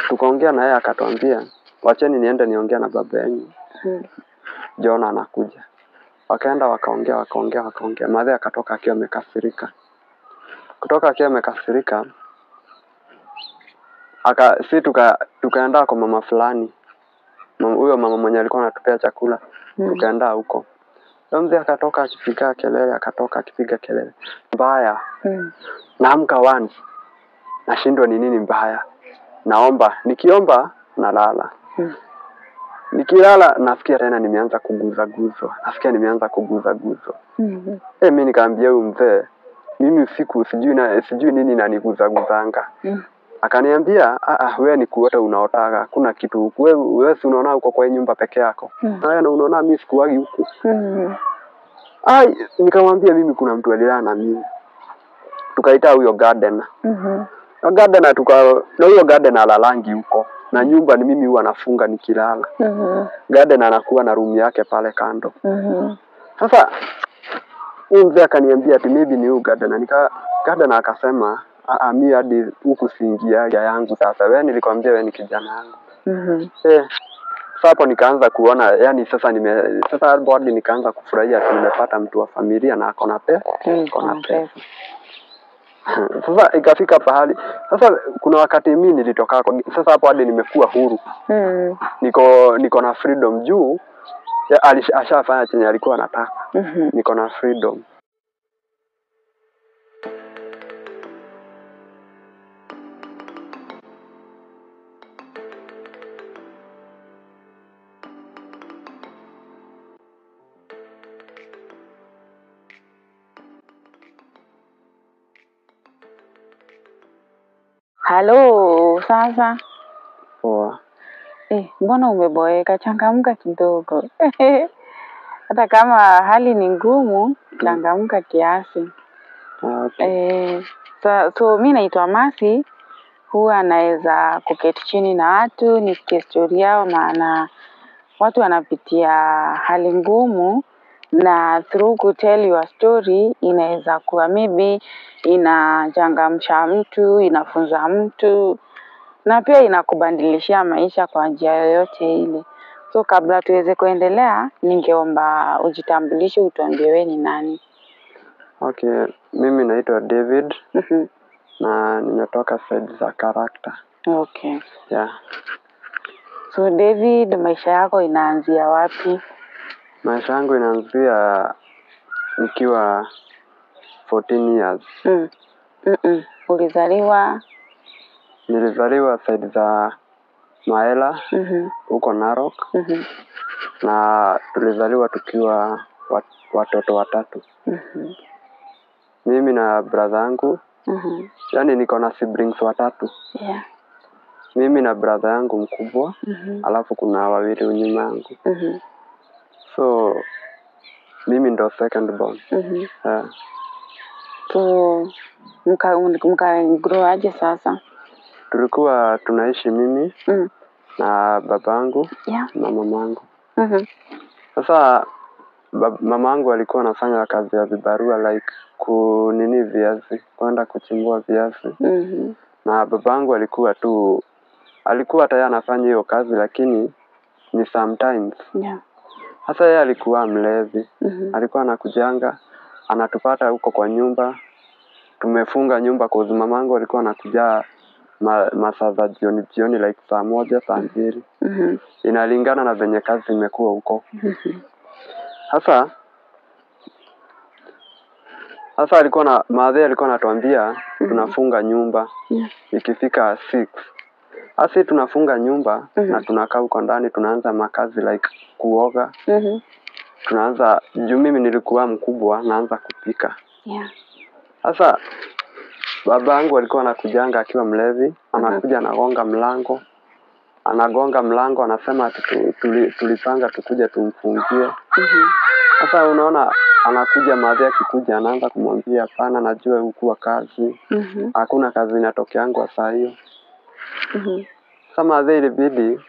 Tukaongea na yeye akatuambia, wacheni niende niongea na baba yenu. John anakuja. Wakaenda wakaongea wakaongea wakaongea. Madhe akatoka akiwa amekasirika. Kutoka akiwa amekasirika, si tukaenda kwa mama fulani. Huyo mama mwenye alikuwa anatupea chakula. Tukaenda huko. Mzee akatoka akipiga kelele, akatoka akipiga kelele. Mbaya. Naamka once. Nashindwa ni nini mbaya. Naomba, nikiomba nalala. Nikilala nafikia tena nimeanza kuguzaguzwa. Nafikia nimeanza kuguzaguzwa. Mimi nikaambia huyu mzee, mimi usiku sijui nini inaniguzaguzanga. Akaniambia, wewe ni kuota unaotaga, hakuna kitu. Wewe si unaona uko kwa nyumba peke yako. Haya, na unaona mimi sikuagi huku. Ai, nikamwambia mimi kuna mtu alilala na mimi. Tukaita huyo gardener. Na gardener na huyo gardener alalangi huko. Na nyumba ni mimi huwa nafunga nikilala. Gardener anakuwa na room yake pale kando. Sasa huyu mzee akaniambia ati maybe ni huyu gardener. Gardener akasema, mimi hadi huku siingia yangu sasa. Wewe nilikwambia wewe ni kijana yangu. Sasa hapo nikaanza kuona, yani sasa sasa hapo hadi nikaanza kufurahia ati nimepata mtu wa familia na akona pesa, akona pesa. Sasa ikafika pahali. Sasa kuna wakati mimi nilitoka kwa, sasa hapo hadi nimekuwa huru. Niko na freedom juu ashafanya chenye alikuwa anataka. Niko na freedom. Halo, sasa. Poa. Mbona umeboeka? Changamka kidogo. Hata kama hali ni ngumu, changamka kiasi. Okay. So mimi naitwa Masi, huwa naweza kuketi chini na watu, nisikie story yao, maana watu wanapitia hali ngumu, na through ku tell your story inaweza kuwa maybe inachangamsha mtu, inafunza mtu, na pia inakubadilishia maisha kwa njia yoyote ile. So kabla tuweze kuendelea, ningeomba ujitambulishe, utuambie wewe ni nani. Okay, mimi naitwa David. Na nimetoka side za character. Okay. Yeah. So David, maisha yako inaanzia wapi? Maisha yangu inaanzia nikiwa 14 years. Ulizaliwa? Nilizaliwa side za Maela, huko Narok. Na tulizaliwa tukiwa watoto watatu. Mimi na brother yangu. Yaani niko na siblings watatu. Yeah. Mimi na brother yangu mkubwa, alafu kuna wawili nyuma yangu. So mimi ndo second born. Yeah. So mka grow aje sasa? Tulikuwa tunaishi mimi na babangu na mamangu. Sasa mamangu alikuwa anafanya kazi ya vibarua, like kunini viazi, kwenda kuchimbua viazi. Na babangu alikuwa tayari anafanya hiyo kazi, lakini ni sometimes. Yeah. Sasa yeye alikuwa mlevi. Alikuwa anakujanga, anatupata huko kwa nyumba. Tumefunga nyumba kwa mamangu alikuwa anakuja masaa za jioni jioni, like saa 1, saa 2. Inalingana na venye kazi imekuwa huko. Sasa alikuwa na madhe alikuwa anatuambia tunafunga nyumba. Ikifika 6. Asi tunafunga nyumba na tunakaa huko ndani, tunaanza makazi like kuoga. Tunaanza, juu mimi nilikuwa mkubwa, naanza kupika. Yeah. Sasa babangu alikuwa anakujanga akiwa mlevi, anakuja anagonga mlango. Anagonga mlango anasema ati tulipanga tukuje tumfungie. Sasa unaona anakuja madhe akikuja anaanza kumwambia hapana, najua hukuwa kazi. Hakuna kazi inatokeangwa saa hiyo. Sasa madhe ilibidi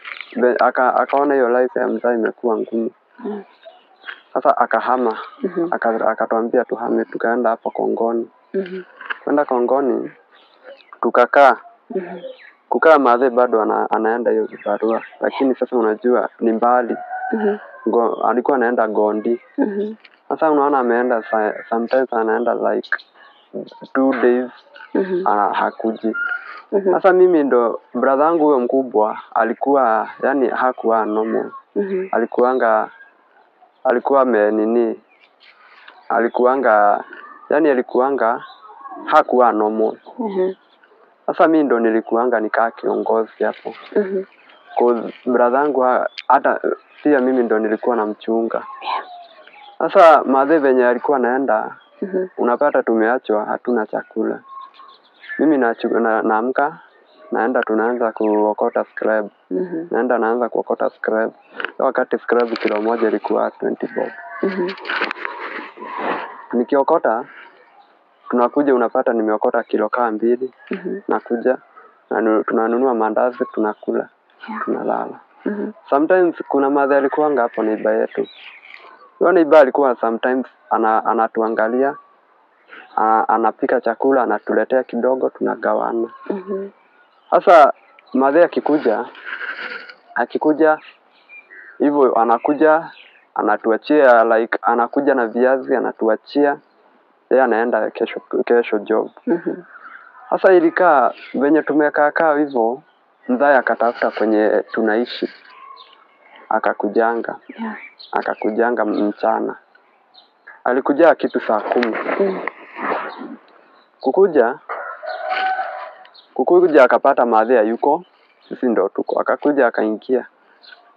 akaona hiyo life ya mzee imekuwa ngumu. Sasa akahama. Akatuambia tuhame, tukaenda hapo Kongoni. Kwenda Kongoni tukakaa. Kukaa madhe bado anaenda hiyo vibarua, lakini sasa unajua ni mbali. Alikuwa anaenda Gondi. Sasa unaona ameenda sometimes anaenda like 2 days hakuji. Sasa mimi ndo brother yangu huyo mkubwa alikuwa yani hakuwa normal. Alikuwa ame alikuanga yani alikuanga hakuwa normal. Sasa mimi ndo nilikuanga nikaa kiongozi hapo. Cause brother yangu hata pia mimi ndo nilikuwa namchunga. Sasa madhe venye alikuwa naenda, unapata tumeachwa hatuna chakula. Mimi naamka naenda tunaanza kuokota scrap. Naenda naanza kuokota scrap. Wakati scrap kilo moja ilikuwa 20 bob. Nikiokota tunakuja unapata nimeokota kilo kaa 2. Nakuja na tunanunua mandazi tunakula. Tunalala. Sometimes kuna madhe alikuwa hapo neighbor yetu. Yule neighbor alikuwa sometimes anatuangalia, anapika chakula anatuletea kidogo tunagawana. Sasa madhe akikuja hivyo anakuja anatuachia like anakuja na viazi anatuachia, yeye anaenda kesho job. Sasa ilikaa venye tumekaa kaa hivyo, mzee akatafuta kwenye tunaishi. Akakujanga. Akakujanga mchana. Alikuja kitu saa 10. Kukuja akapata madhe yuko, sisi ndo tuko. Akakuja akaingia.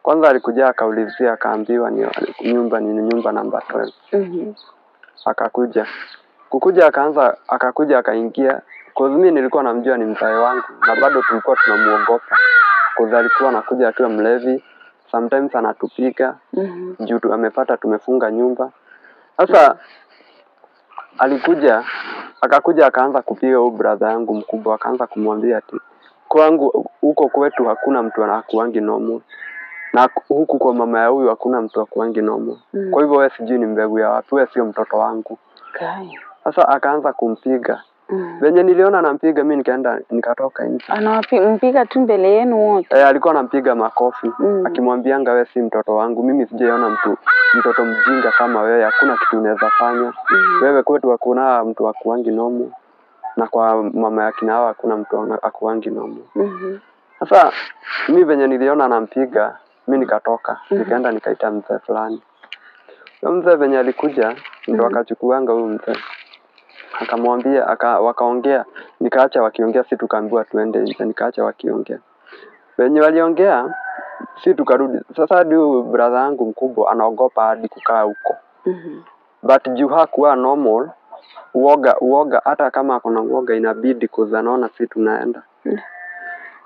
Kwanza alikuja akaulizia akaambiwa ni nyumba ni nyumba namba 12. Akakuja. Kukuja akaanza akakuja akaingia. Cause mimi nilikuwa namjua ni mzae wangu na bado tulikuwa tunamuogopa. Cause alikuwa anakuja akiwa mlevi, sometimes anatupiga. Juu amepata tumefunga nyumba. Sasa alikuja akakuja akaanza kupiga huyu brother yangu mkubwa, akaanza kumwambia ati kwangu huko kwetu hakuna mtu anakuangi normal. Na huku kwa mama ya huyu hakuna mtu akuangi normal. Kwa hivyo wewe sijui ni mbegu ya wapi, wewe sio mtoto wangu. Sasa akaanza kumpiga. Venye niliona anampiga mimi nikaenda nikatoka nje. Anampiga tu mbele yenu wote? Alikuwa anampiga makofi, akimwambianga wewe si mtoto wangu, mimi sijaiona mtoto mjinga kama wewe, hakuna kitu unaweza fanya. Wewe kwetu hakuna mtu akuangi normal, na kwa mama yake na hawa hakuna mtu akuangi normal. Sasa mimi venye niliona anampiga, mimi nikatoka, nikaenda nikaita mzee fulani. Mzee venye alikuja ndo akachukuanga huyu mzee. Akamwambia wakaongea, nikaacha wakiongea, si tukaambiwa tuende nje, nikaacha wakiongea. Wenye waliongea si tukarudi. Sasa hadi brother yangu mkubwa anaogopa hadi kukaa huko. But juu hakuwa normal, uoga hata kama kuna uoga inabidi kuzanaona si tunaenda.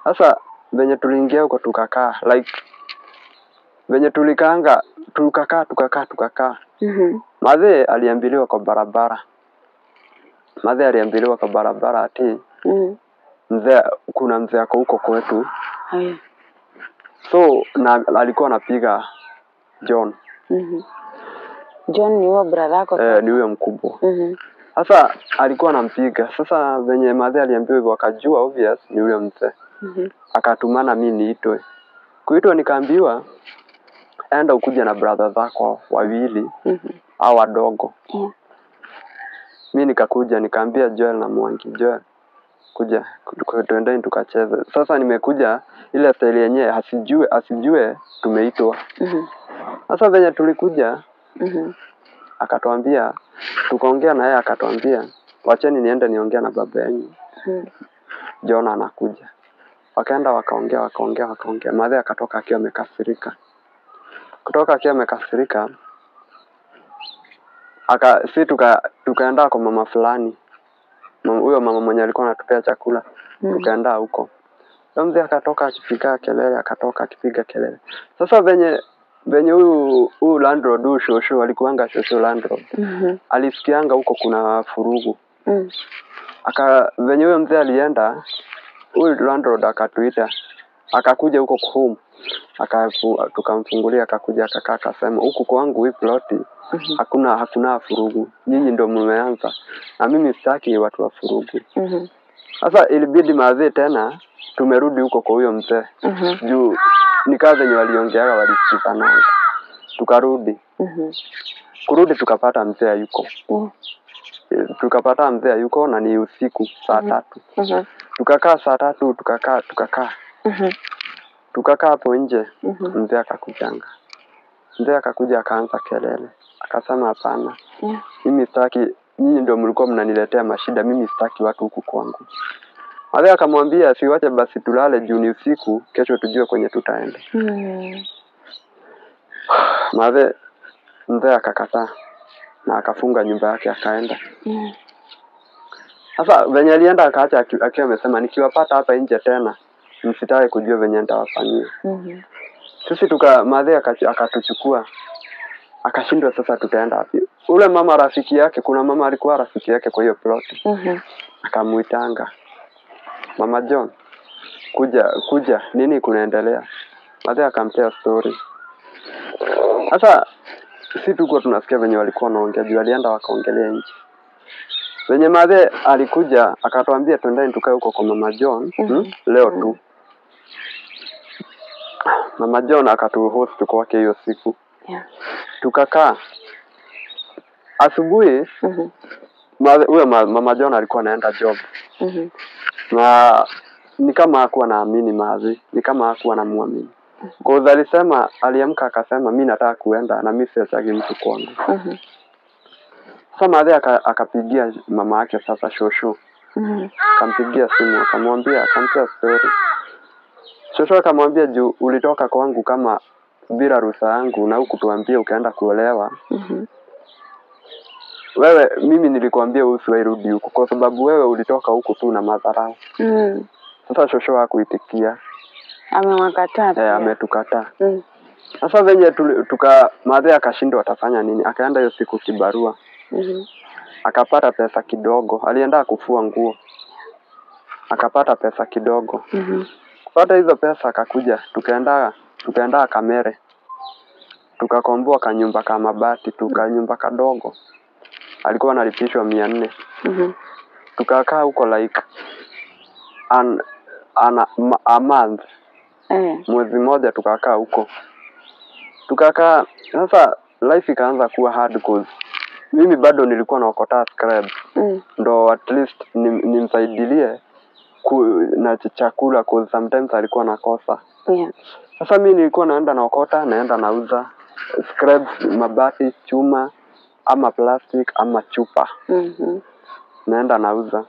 Sasa venye tuliingia huko tukakaa like venye tulikaanga tukakaa. Madhe aliambiliwa kwa barabara. Madhe aliambiliwa kwa barabara ati mzee, kuna mzee ako huko kwetu. So na alikuwa anapiga John. John ni huyo brother yako sasa? Ni huyo mkubwa. Sasa alikuwa anampiga. Sasa venye madhe aliambiwa hivyo akajua obvious ni yule mzee. Akatumana mimi niitwe. Kuitwa nikaambiwa enda ukuje na brother zako wawili au wadogo. Mimi nikakuja nikaambia Joel na Mwangi, Joel kuja tuendeni tukacheze. Sasa nimekuja ile style yenyewe asijue tumeitwa. Sasa venye tulikuja akatuambia, tukaongea na yeye akatuambia wacheni niende niongea na baba yenu. John anakuja. Wakaenda wakaongea. Madhe akatoka akiwa amekasirika. Kutoka akiwa amekasirika si tukaenda kwa mama fulani. Huyo mama mwenye alikuwa anatupea chakula. Tukaenda huko. Mzee akatoka akipiga kelele, Sasa venye huyu landlord huyu shosho alikuanga shosho landlord. Alisikianga huko kuna furugu. Venye huyo mzee alienda, huyu landlord akatuita. Akakuja huko home. Tukamfungulia akakuja akakaa akasema huku kwangu hii ploti hakuna furugu. Nyinyi ndio mmeanza. Na mimi sitaki watu wa furugu. Sasa ilibidi mazee tena tumerudi huko kwa huyo mzee. Juu ni kazi yenye waliongeaga walisikizananga. Tukarudi. Kurudi tukapata mzee yuko. Tukapata mzee yuko na ni usiku saa 3. Tukakaa saa 3 tukakaa. Tukakaa hapo nje. Mzee akakujanga. Mzee akakuja akaanza kelele. Akasema hapana. Mimi sitaki, nyinyi ndio mlikuwa mnaniletea mashida, mimi sitaki watu huku kwangu. Mzee akamwambia siwache basi tulale juu ni usiku, kesho tujue kwenye tutaenda. Mzee akakataa na akafunga nyumba yake akaenda. Sasa venye alienda akaacha akiwa amesema nikiwapata hapa nje tena msitaki kujua venye nitawafanyia. Sisi mzee akatuchukua. Akashindwa sasa tutaenda wapi. Ule mama rafiki yake, kuna mama alikuwa rafiki yake kwa hiyo plot. Akamuitanga. Mama John, kuja nini kunaendelea? Mzee akampea story. Sasa si tulikuwa tunasikia venye walikuwa wanaongea, juu alienda wakaongelea nje. Venye mzee alikuja akatuambia twendeni tukae huko kwa Mama John, leo tu. Mama John akatuhost kwake hiyo siku. Tukakaa. Asubuhi huyo Mama John alikuwa anaenda job. Na ni kama hakuwa naamini mazi, ni kama hakuwa anamuamini. Kwa hiyo alisema, aliamka akasema mimi nataka kuenda na mimi siachagi mtu kwangu. Sasa mazi akapigia mama yake sasa shosho. Akampigia simu akamwambia, akampea story. Shosho akamwambia juu ulitoka kwangu kama bila ruhusa yangu na hukutuambia ukaenda kuolewa. Wewe mimi nilikwambia usiwahi huko kwa sababu wewe ulitoka huko tu na madharau. Sasa shosho hakuitikia. Amewakataa. Ametukataa. Sasa venye madhe akashindwa atafanya nini? Akaenda hiyo siku kibarua. Akapata pesa kidogo. Alienda kufua nguo. Akapata pesa kidogo. Kupata hizo pesa akakuja, tukaenda Kamere. Tukakomboa kanyumba kama mabati, tukanyumba kadogo. Alikuwa analipishwa 400. Tukakaa huko like a month. Mwezi mmoja tukakaa huko. Tukakaa, sasa life ikaanza kuwa hard cause mimi bado nilikuwa naokota scrap. Ndo at least nimsaidilie na chakula cause sometimes alikuwa nakosa. Sasa mimi nilikuwa naenda naokota, naenda nauza scraps, mabati, chuma ama plastic ama chupa. Naenda nauza.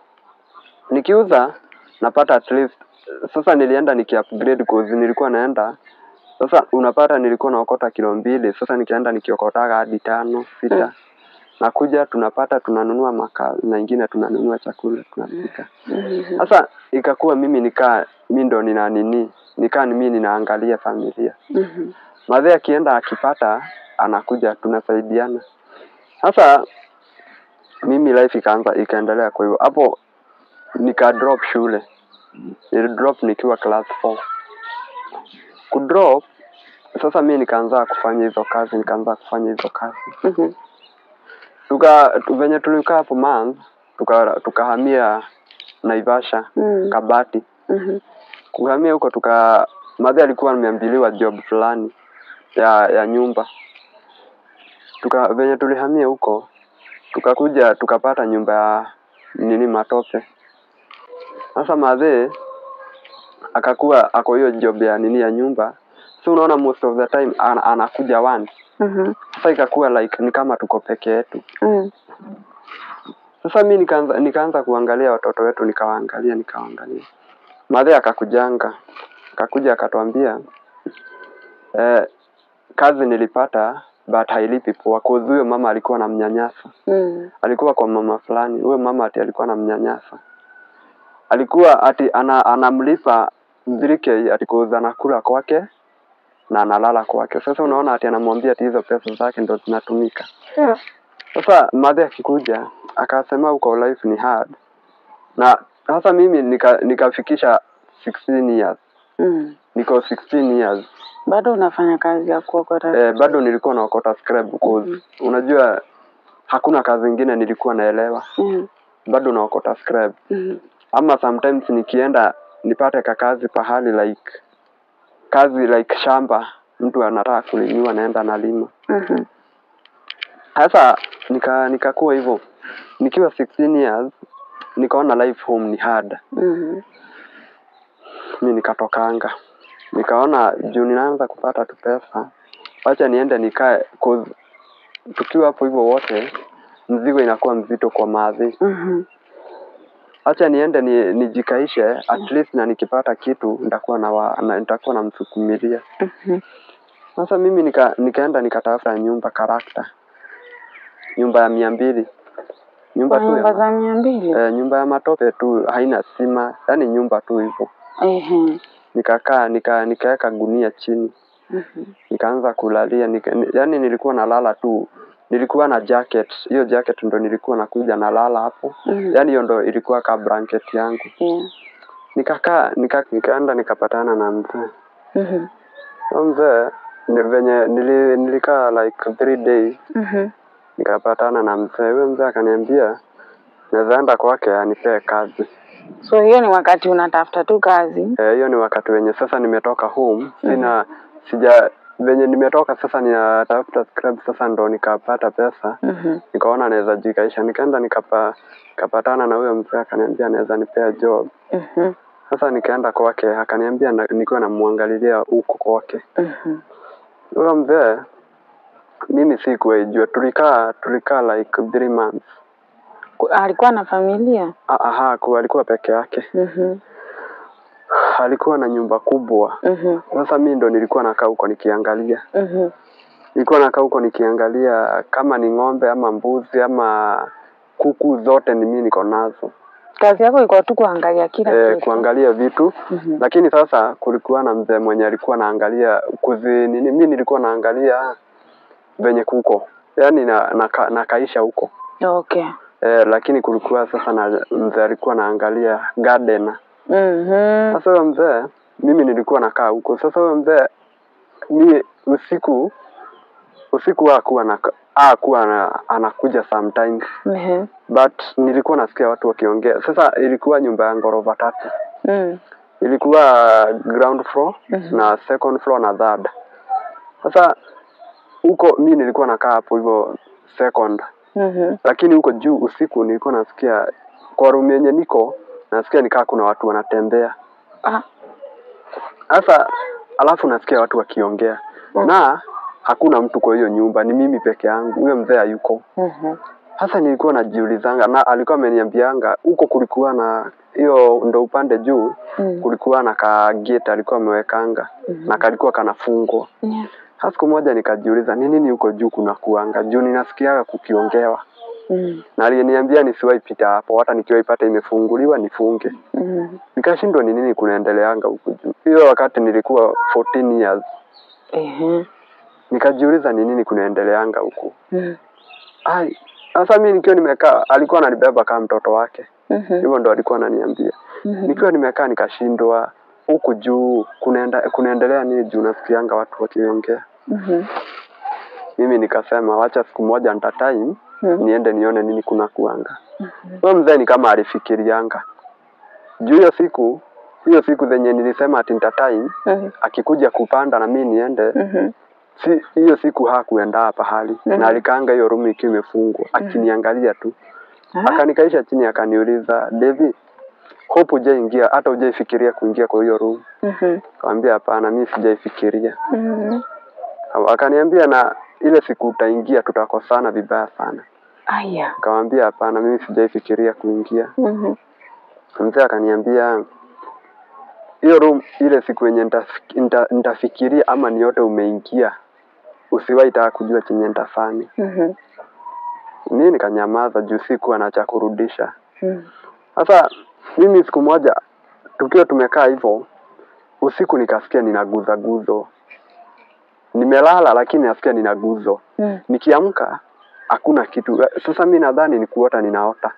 Nikiuza napata at least. Sasa nilienda niki-upgrade cause nilikuwa naenda. Sasa unapata nilikuwa naokota kilo 2, sasa nikienda nikiokotaga hadi 5, 6. Nakuja tunapata tunanunua makaa na ingine tunanunua chakula tunapika. Sasa ikakuwa mimi nikaa mimi ndo nina nini, nikaa mimi ninaangalia familia. Madhe akienda akipata anakuja tunasaidiana. Sasa mimi life ikaanza ikaendelea kwa hivyo. Hapo nika drop shule. Nili drop nikiwa class 4. Ku drop sasa mimi nikaanza kufanya hizo kazi, Venye tulikaa hapo month, tukahamia Naivasha, Kabati. Kuhamia huko madhe alikuwa ameambiliwa job fulani ya nyumba. Venye tulihamia huko, tukakuja tukapata nyumba ya nini matope. Sasa madhe akakuwa ako hiyo job ya nini ya nyumba. So unaona most of the time anakuja once. Sasa ikakuwa like ni kama tuko peke yetu. Sasa mimi nikaanza kuangalia watoto wetu, nikawaangalia. Madhe akakujanga. Akakuja akatuambia kazi nilipata but hailipi poa cause huyo mama alikuwa anamnyanyasa. Alikuwa kwa mama fulani, huyo mama ati alikuwa anamnyanyasa. Alikuwa ati anamlipa 3K ati cause anakula kwake na analala kwake. Sasa unaona ati anamwambia ati hizo pesa zake ndo zinatumika. Sasa madhe akikuja akasema huko life ni hard. Na sasa mimi nikafikisha 16 years. Niko 16 years. Bado unafanya kazi ya kuokota? Bado nilikuwa naokota scrap cause unajua hakuna kazi nyingine nilikuwa naelewa. Bado naokota scrap. Ama sometimes nikienda nipate kakazi pahali like kazi like shamba, mtu anataka kulimiwa, naenda nalima. Sasa nikakuwa hivyo. Nikiwa 16 years nikaona life home ni hard. Mi nikatokanga. Nikaona juu ninaanza kupata tu pesa, wacha niende nikae, cause tukiwa hapo hivyo wote mzigo inakuwa mzito kwa maadhi. Acha niende nijikaishe at least, na nikipata kitu nitakuwa nitakuwa namsukumilia. Sasa mimi nikaenda nikatafuta nyumba Karakta. Nyumba ya 200. Nyumba tu Nyumba za 200? Nyumba ya matope tu, haina stima, yani nyumba tu hivyo. Nikakaa, nikaweka gunia chini. Nikaanza kulalia, yani nilikuwa nalala tu. Nilikuwa na jacket, hiyo jacket ndo nilikuwa nakuja nalala hapo. Yani hiyo ndo ilikuwa ka blanket yangu. Nikakaa, nikaenda nikapatana na mzee. Huyo mzee ni venye nilikaa like 3 days. Nikapatana na mzee. Huyo mzee akaniambia naweza enda kwake anipee kazi. So hiyo ni wakati unatafuta tu kazi? Hiyo ni wakati wenye sasa nimetoka home, sina sija venye nimetoka sasa ninatafuta scrub, sasa ndo nikapata pesa. Nikaona naweza jikaisha, nikaenda nikapatana na huyo mzee akaniambia naweza nipea job. Sasa nikaenda kwake akaniambia nilikuwa namuangalilia huko kwake. Huyo mzee mimi sikuwaijua, tulikaa like 3 months. Alikuwa na familia? Aha, alikuwa peke yake. Alikuwa na nyumba kubwa. Sasa mimi ndo nilikuwa nakaa huko nikiangalia. Nilikuwa nakaa huko nikiangalia kama ni ng'ombe ama mbuzi ama kuku, zote ni mimi niko nazo. Kazi yako ilikuwa tu kuangalia kila kitu. Kuangalia vitu. Lakini sasa kulikuwa na mzee mwenye alikuwa anaangalia nini, mimi nilikuwa naangalia venye kuko. Yaani nakaisha huko. Okay. Lakini kulikuwa sasa na mzee alikuwa anaangalia garden. Sasa huyo mzee mimi nilikuwa nakaa huko. Sasa huyo mzee mimi usiku hakuwa anakuja sometimes. But nilikuwa nasikia watu wakiongea. Sasa ilikuwa nyumba ya ghorofa 3. Ilikuwa ground floor na second floor na third. Sasa huko mimi nilikuwa nakaa hapo hivyo second. Lakini huko juu usiku nilikuwa nasikia kwa room yenye niko nasikia nikaa kuna watu wanatembea. Sasa alafu nasikia watu wakiongea. Na hakuna mtu kwa hiyo nyumba, ni mimi peke yangu. Huyo mzee hayuko. Sasa nilikuwa najiulizanga, na alikuwa ameniambianga huko kulikuwa na hiyo ndo upande juu, kulikuwa na ka gate alikuwa amewekanga, na kalikuwa kanafungwa. Sasa siku moja nikajiuliza ni nini huko juu kuna kuanga, juu ninasikiaga kukiongewa. Na aliniambia nisiwahi pita hapo, hata nikiwahi pata imefunguliwa nifunge. Nikashindwa ni nini kunaendeleanga huko juu. Hiyo wakati nilikuwa 14 years. Nikajiuliza ni nini kunaendeleanga huko. Ai, sasa mimi nikiwa nimekaa, alikuwa ananibeba kama mtoto wake. Hivyo ndo alikuwa ananiambia. Nikiwa nimekaa nikashindwa huku juu kunaendelea nini juu nasikianga watu wakiongea. Mimi nikasema wacha siku moja nita time niende nione nini kuna kuanga. Huyo mzee ni kama alifikirianga. Juu hiyo siku zenye nilisema ati nita time, akikuja kupanda na mimi niende, si hiyo siku hakuenda hapa hali. Na alikaanga hiyo room ikiwa imefungwa, akiniangalia tu. Akanikaisha chini akaniuliza, Devi, hope hujaingia, hata hujaifikiria kuingia kwa hiyo room. Nikamwambia hapana, mimi sijaifikiria. Akaniambia na ile siku utaingia tutakosana vibaya sana. Aya. Nikamwambia hapana, mimi sijaifikiria kuingia. Mzee akaniambia hiyo room ile siku yenye nitafikiria ama ni yote umeingia, usiwahi taka kujua chenye nitafanya. Mimi nikanyamaza juu sikuwa na cha kurudisha. Sasa mimi siku moja tukiwa tumekaa hivyo usiku nikasikia ninaguza guzo. Nimelala lakini nasikia ninaguzo. Nikiamka hakuna kitu. Sasa mimi nadhani ni kuota ninaota.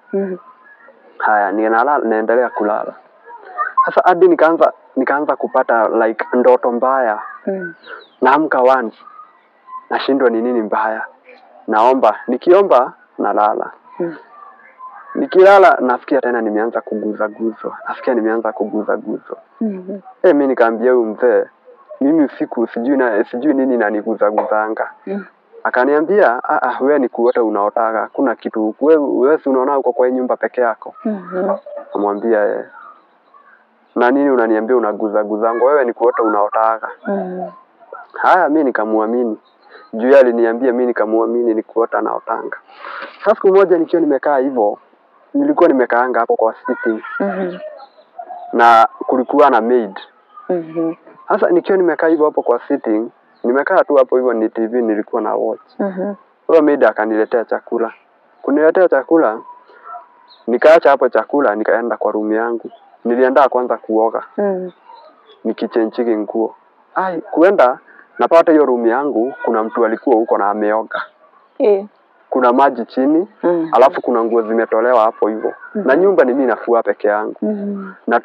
Haya, ninalala naendelea kulala. Sasa hadi nikaanza kupata like ndoto mbaya. Naamka once, nashindwa ni nini mbaya. Naomba, nikiomba nalala. Nikilala nasikia tena nimeanza kuguzaguzwa, nasikia nimeanza kuguzaguzwa. Mimi nikaambia huyu mzee, mimi usiku sijui nini inaniguzaguzanga. Akaniambia, wewe ni kuota unaotaga, hakuna kitu. Wewe si unaona uko kwa hii nyumba peke yako. Namwambia na nini unaniambia unaguzaguzanga, wewe ni kuota unaotaga. Haya, mimi nikamuamini. Juu yeye aliniambia, mimi nikamuamini ni kuota naotanga. Sasa siku moja nikiwa nimekaa hivyo, nilikuwa nimekaanga hapo kwa sitting. Na kulikuwa na maid. Sasa nikiwa nimekaa hivyo hapo kwa sitting, nimekaa tu hapo hivyo ni TV nilikuwa na watch. Huyo maid akaniletea chakula. Kuniletea chakula, nikaacha hapo chakula nikaenda kwa room yangu. Nilienda kwanza kuoga. Nikichenjiki nguo. Ai, kuenda napata hiyo room yangu kuna mtu alikuwa huko na ameoga. Kuna maji chini, alafu kuna nguo zimetolewa hapo hivyo. Na nyumba ni mimi nafua peke yangu. Na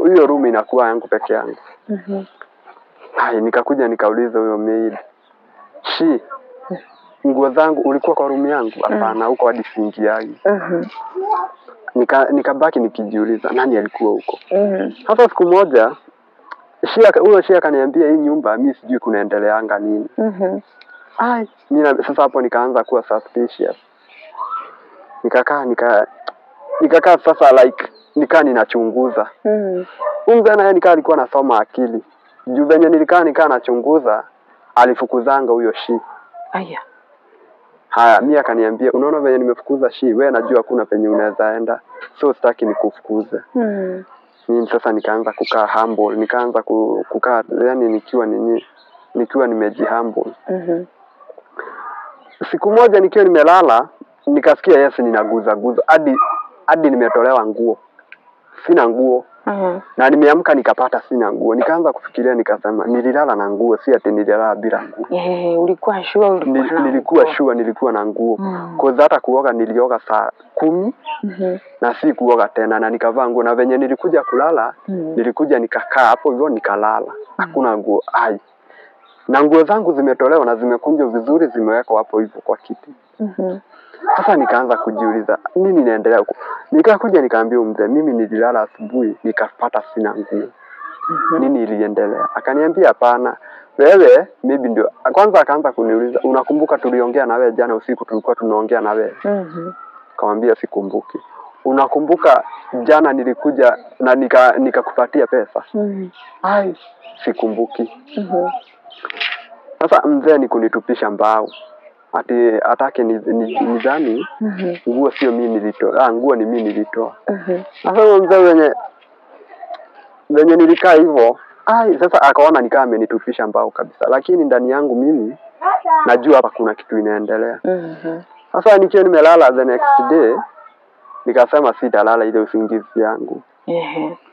hiyo room inakuwa yangu peke yangu. Ai, nikakuja nikauliza huyo maid, "Shi, nguo zangu ulikuwa kwa room yangu?" Hapana, huko hadi siingiagi. Nikabaki nikijiuliza nani alikuwa huko. Sasa siku moja huyo Shia akaniambia hii nyumba mimi sijui kunaendeleanga nini. Ai, mimi sasa hapo nikaanza kuwa suspicious. Nikakaa sasa like nikaa ninachunguza. Huyu mzee naye nikaa alikuwa anasoma akili. Juu venye nilikaa nachunguza, alifukuzanga huyo Shi. Aya. Haya, mimi akaniambia, unaona venye nimefukuza Shi, wewe najua kuna penye unaweza enda, so sitaki nikufukuze. Mimi sasa nikaanza kukaa humble, nikaanza kukaa yani nikiwa nimejihumble. Siku moja nikiwa nimelala, nikasikia yes ninaguza guza hadi nimetolewa nguo. Sina nguo. Na nimeamka nikapata sina nguo. Nikaanza kufikiria nikasema nililala na nguo, si ati nililala bila nguo. Ulikuwa sure ulikuwa na nilikuwa sure nilikuwa na nguo. Kwa hata kuoga nilioga saa 10 na si kuoga tena, na nikavaa nguo, na venye nilikuja kulala, nilikuja nikakaa hapo hivyo nikalala. Hakuna nguo. Ai. Na nguo zangu zimetolewa na zimekunjwa vizuri, zimewekwa hapo hivyo kwa kiti. Sasa nikaanza kujiuliza nini inaendelea huko. Nikakuja nikaambia mzee, mimi nililala asubuhi nikapata sina nguo. Nini iliendelea? Akaniambia hapana, wewe maybe ndio. Kwanza akaanza kuniuliza, unakumbuka tuliongea na wewe jana usiku, tulikuwa tunaongea na wewe? Nikamwambia sikumbuki. Unakumbuka jana nilikuja na nikakupatia pesa? Ai, sikumbuki. Sasa mzee ni kunitupisha mbao. Ati atake nidhani nguo sio mimi nilitoa. Nguo ni mimi nilitoa. Sasa mzee wenye nilikaa hivyo, ai sasa akaona nikaa amenitupisha mbao kabisa. Lakini ndani yangu mimi najua hapa kuna kitu inaendelea. Sasa nikiwa nimelala the next day, nikasema sitalala ile usingizi yangu.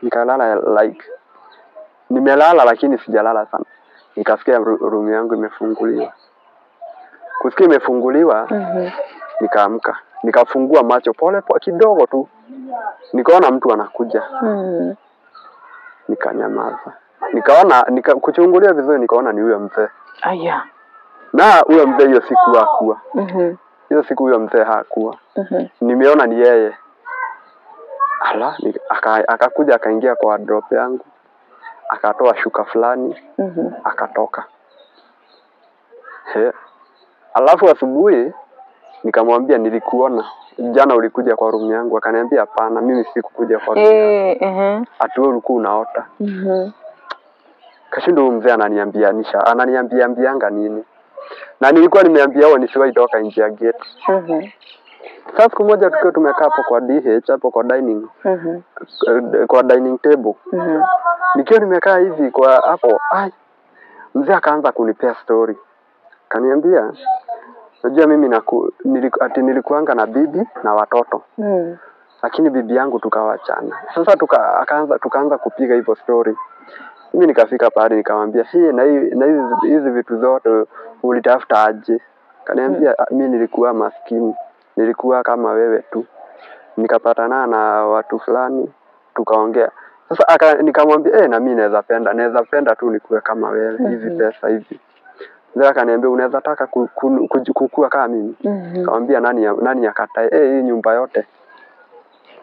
Nikalala like nimelala lakini sijalala sana. Nikasikia room yangu imefunguliwa. Kusikia imefunguliwa, nikaamka. Nikafungua macho pole pole kidogo tu. Nikaona mtu anakuja. Nikanyamaza. Nikaona kuchungulia vizuri nikaona ni huyo mzee. Aya. Na huyo mzee hiyo siku hakuwa. Hiyo siku huyo mzee hakuwa. Nimeona ni yeye. Ala, akakuja akaingia kwa wardrobe yangu. Akatoa shuka fulani, akatoka. He. Alafu asubuhi nikamwambia nilikuona jana ulikuja kwa room yangu. Akaniambia hapana, mimi sikukuja kwa room yangu. Ati wewe ulikuwa unaota. Kashindo huyu mzee ananiambianisha, ananiambiambianga nini? Na nilikuwa nimeambia wao nisiwahi toka nje ya gate. Sasa siku moja tukiwa tumekaa hapo kwa DH, hapo kwa dining, kwa dining table. Nikiwa nimekaa hivi kwa hapo, ai, mzee akaanza kunipea story. Kaniambia, unajua mimi ati nilikuanga na bibi na watoto. Lakini bibi yangu tukawachana. Sasa tukaanza kupiga hivyo story. Mimi nikafika pale nikamwambia, hii na hii na hizi vitu zote ulitafuta aje? Kaniambia mimi nilikuwa maskini, nilikuwa kama wewe tu. Nikapatana na watu fulani tukaongea. Sasa nikamwambia na mimi naweza penda tu nikuwe kama wewe, hizi pesa hivi. Mzee akaniambia unaweza taka kukua kama mimi? Nikamwambia nani akatae? Hii nyumba yote.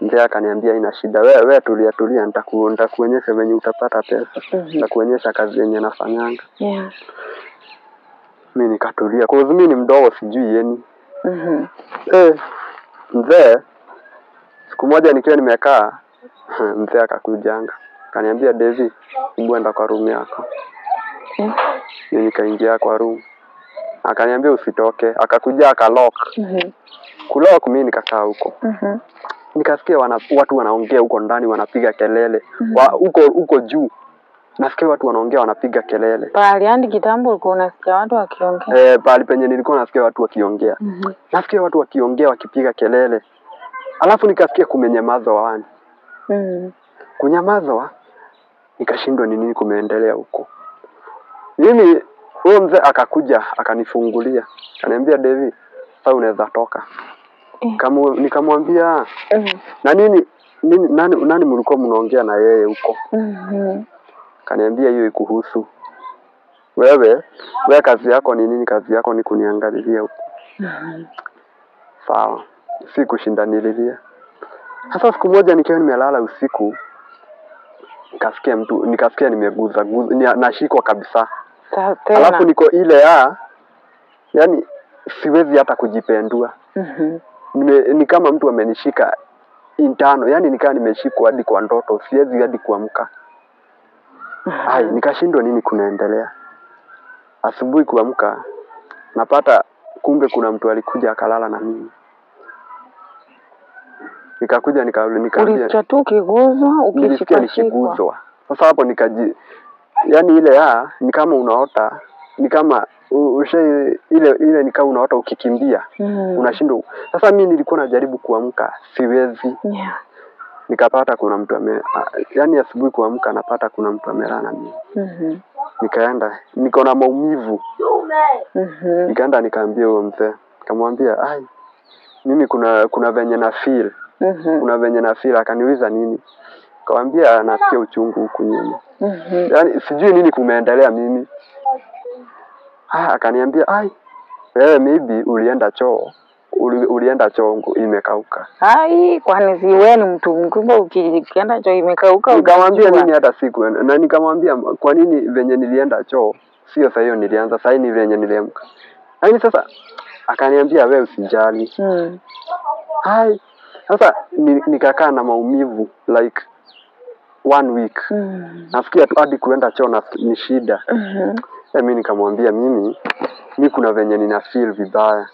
Mzee akaniambia ina shida, wewe tulia tulia, nitakuonyesha venye utapata pesa. Nitakuonyesha kazi yenye nafanyanga. Mimi nikatulia. Kwa sababu mimi ni mdogo sijui yeni. Mzee siku moja nikiwa nimekaa, mzee akakujanga. Akaniambia Devi, hebu enda kwa room yako. Mimi nikaingia kwa room. Akaniambia usitoke, akakuja akalock. Kulock mimi nikakaa huko. Nikasikia watu wanaongea huko ndani wanapiga kelele. Huko juu. Nasikia watu wanaongea wanapiga kelele. Pahali hadi kitambo ulikuwa unasikia watu wakiongea. Pahali penye nilikuwa nasikia watu wakiongea. Nasikia watu wakiongea wakipiga kelele. Alafu nikasikia kumenyamazwa wani. Kunyamazwa nikashindwa ni nini kumeendelea huko. Mimi huyo mzee akakuja akanifungulia. Akaniambia Devi, sasa unaweza toka. Nikamwambia na nini nani mlikuwa mnaongea na yeye huko? Kaniambia hiyo ikuhusu. Wewe kazi yako ni nini? Kazi yako ni kuniangalilia huko. Sawa. Si kushindanililia. Sasa siku moja nikiwa nimelala usiku, nikasikia nimeguza, nashikwa kabisa. Alafu niko ile yani siwezi hata kujipendua. Ni kama mtu amenishika intano, yani nikaa nimeshikwa hadi kwa ndoto, siwezi hadi kuamka. Ai, nikashindwa nini kunaendelea. Asubuhi kuamka napata kumbe kuna mtu alikuja akalala na mimi. Nikakuja nikaambia ulisikia tu ukiguzwa, ukishikwa nikiguzwa. Sasa hapo yani ile ni kama unaota, ni kama ile ni kama unaota ukikimbia. Unashindwa. Sasa mimi nilikuwa najaribu kuamka, siwezi. Nikapata kuna mtu yani asubuhi kuamka napata kuna mtu amelala na mimi. Nikaenda, niko na maumivu. Nikaenda nikaambia huyo mzee. Nikamwambia, "Ai, mimi kuna venye na feel." Kuna venye na feel. Akaniuliza nini? Nikamwambia nasikia uchungu huku nyuma. Yaani sijui nini kumeendelea mimi. Akaniambia, "Ai, wewe maybe ulienda choo. Ulienda choo imekauka." Ai, kwani si wewe ni mtu mkubwa ukienda choo imekauka? Nikamwambia mimi hata siku na nikamwambia kwa nini venye nilienda choo sio saa hiyo nilianza, saa ni venye niliamka. Yaani sasa akaniambia wewe usijali. Hai, sasa nikakaa na maumivu like 1 week. Nasikia tu hadi kuenda choo na ni shida. Mimi nikamwambia mimi kuna venye nina feel vibaya.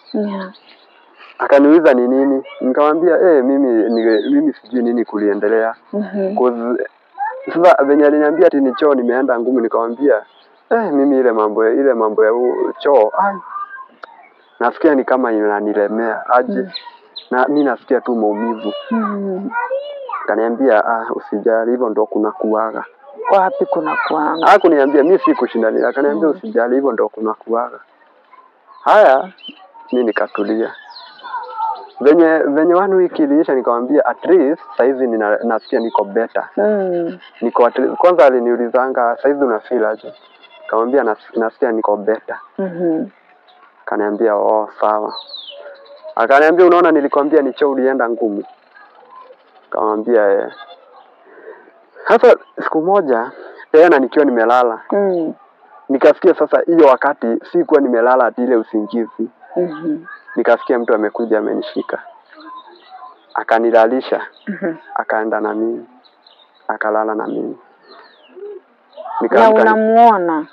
Akaniuliza ni nini? Nikamwambia mimi sijui nini kuliendelea. Cause sasa venye aliniambia ati ni choo nimeenda ngumu, nikamwambia mimi ile mambo ya choo, ai, nasikia ni kama inanilemea aje. Na mimi nasikia tu maumivu. Akaniambia usijali, hivyo ndio kuna kuaga. Wapi kuna kuaga? Hakuniambia mimi sikushindania. Akaniambia usijali, hivyo ndio kuna kuaga. Haya, mimi nikatulia. Venye 1 week iliisha nikamwambia at least saizi nasikia niko better. Niko at least, kwanza aliniulizanga saizi una feel aje? Nikamwambia nasikia niko better. Akaniambia oh sawa. Akaniambia unaona nilikwambia ni choo ulienda ngumu. Nikamwambia eh. Sasa siku moja tena nikiwa nimelala. Nikasikia sasa hiyo wakati sikuwa nimelala ati ile usingizi. Nikasikia mtu amekuja amenishika. Akanilalisha. Akaenda na mimi. Akalala na mimi. Na unamuona?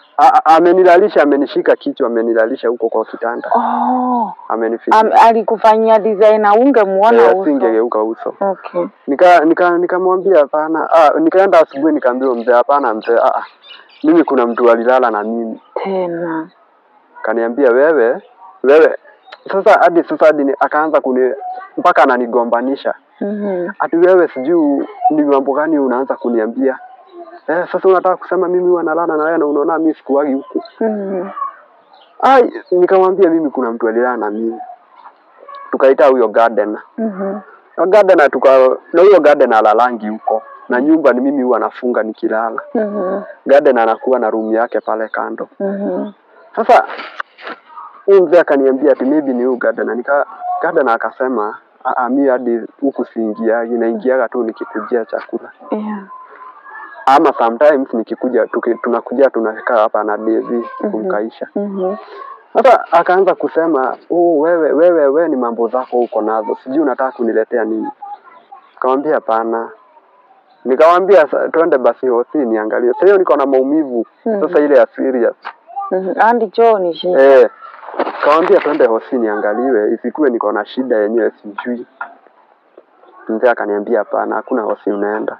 Amenilalisha, amenishika kichwa, amenilalisha huko kwa kitanda. Oh. Amenifika. Alikufanyia design na ungemuona uso? Singegeuka uso. Okay. Nikamwambia hapana. Nikaenda asubuhi nikaambiwa mzee hapana mzee. Mimi kuna mtu alilala na mimi. Tena. Kaniambia wewe sasa hadi akaanza kuni mpaka ananigombanisha. Ati wewe sijui ni mambo gani unaanza kuniambia. Sasa unataka kusema mimi wanalala na wewe na unaona mimi sikuagi huku. Ai, nikamwambia mimi kuna mtu alilala na mimi. Tukaita huyo gardener. Gardener na huyo gardener alalangi huko. Na nyumba ni mimi huwa nafunga nikilala. Gardener anakuwa na room yake pale kando. Sasa huyu mzee akaniambia ati maybe ni huyu gardener. Gardener akasema Mimi hadi huku siingiagi, naingiaga tu nikikujia chakula. Yeah. Ama sometimes nikikuja tunakuja tunakaa hapa na DV kumkaisha. Sasa akaanza kusema, "Oh, wewe ni mambo zako uko nazo. Sijui unataka kuniletea nini." Nikamwambia hapana. Nikamwambia twende basi hosi niangalie. Sasa hiyo niko na maumivu. Sasa ile ya serious. Andi choo ni shida. Nikamwambia twende hosi niangaliwe, isikuwe niko na shida yenyewe sijui. Mzee akaniambia hapana, hakuna hosi unaenda.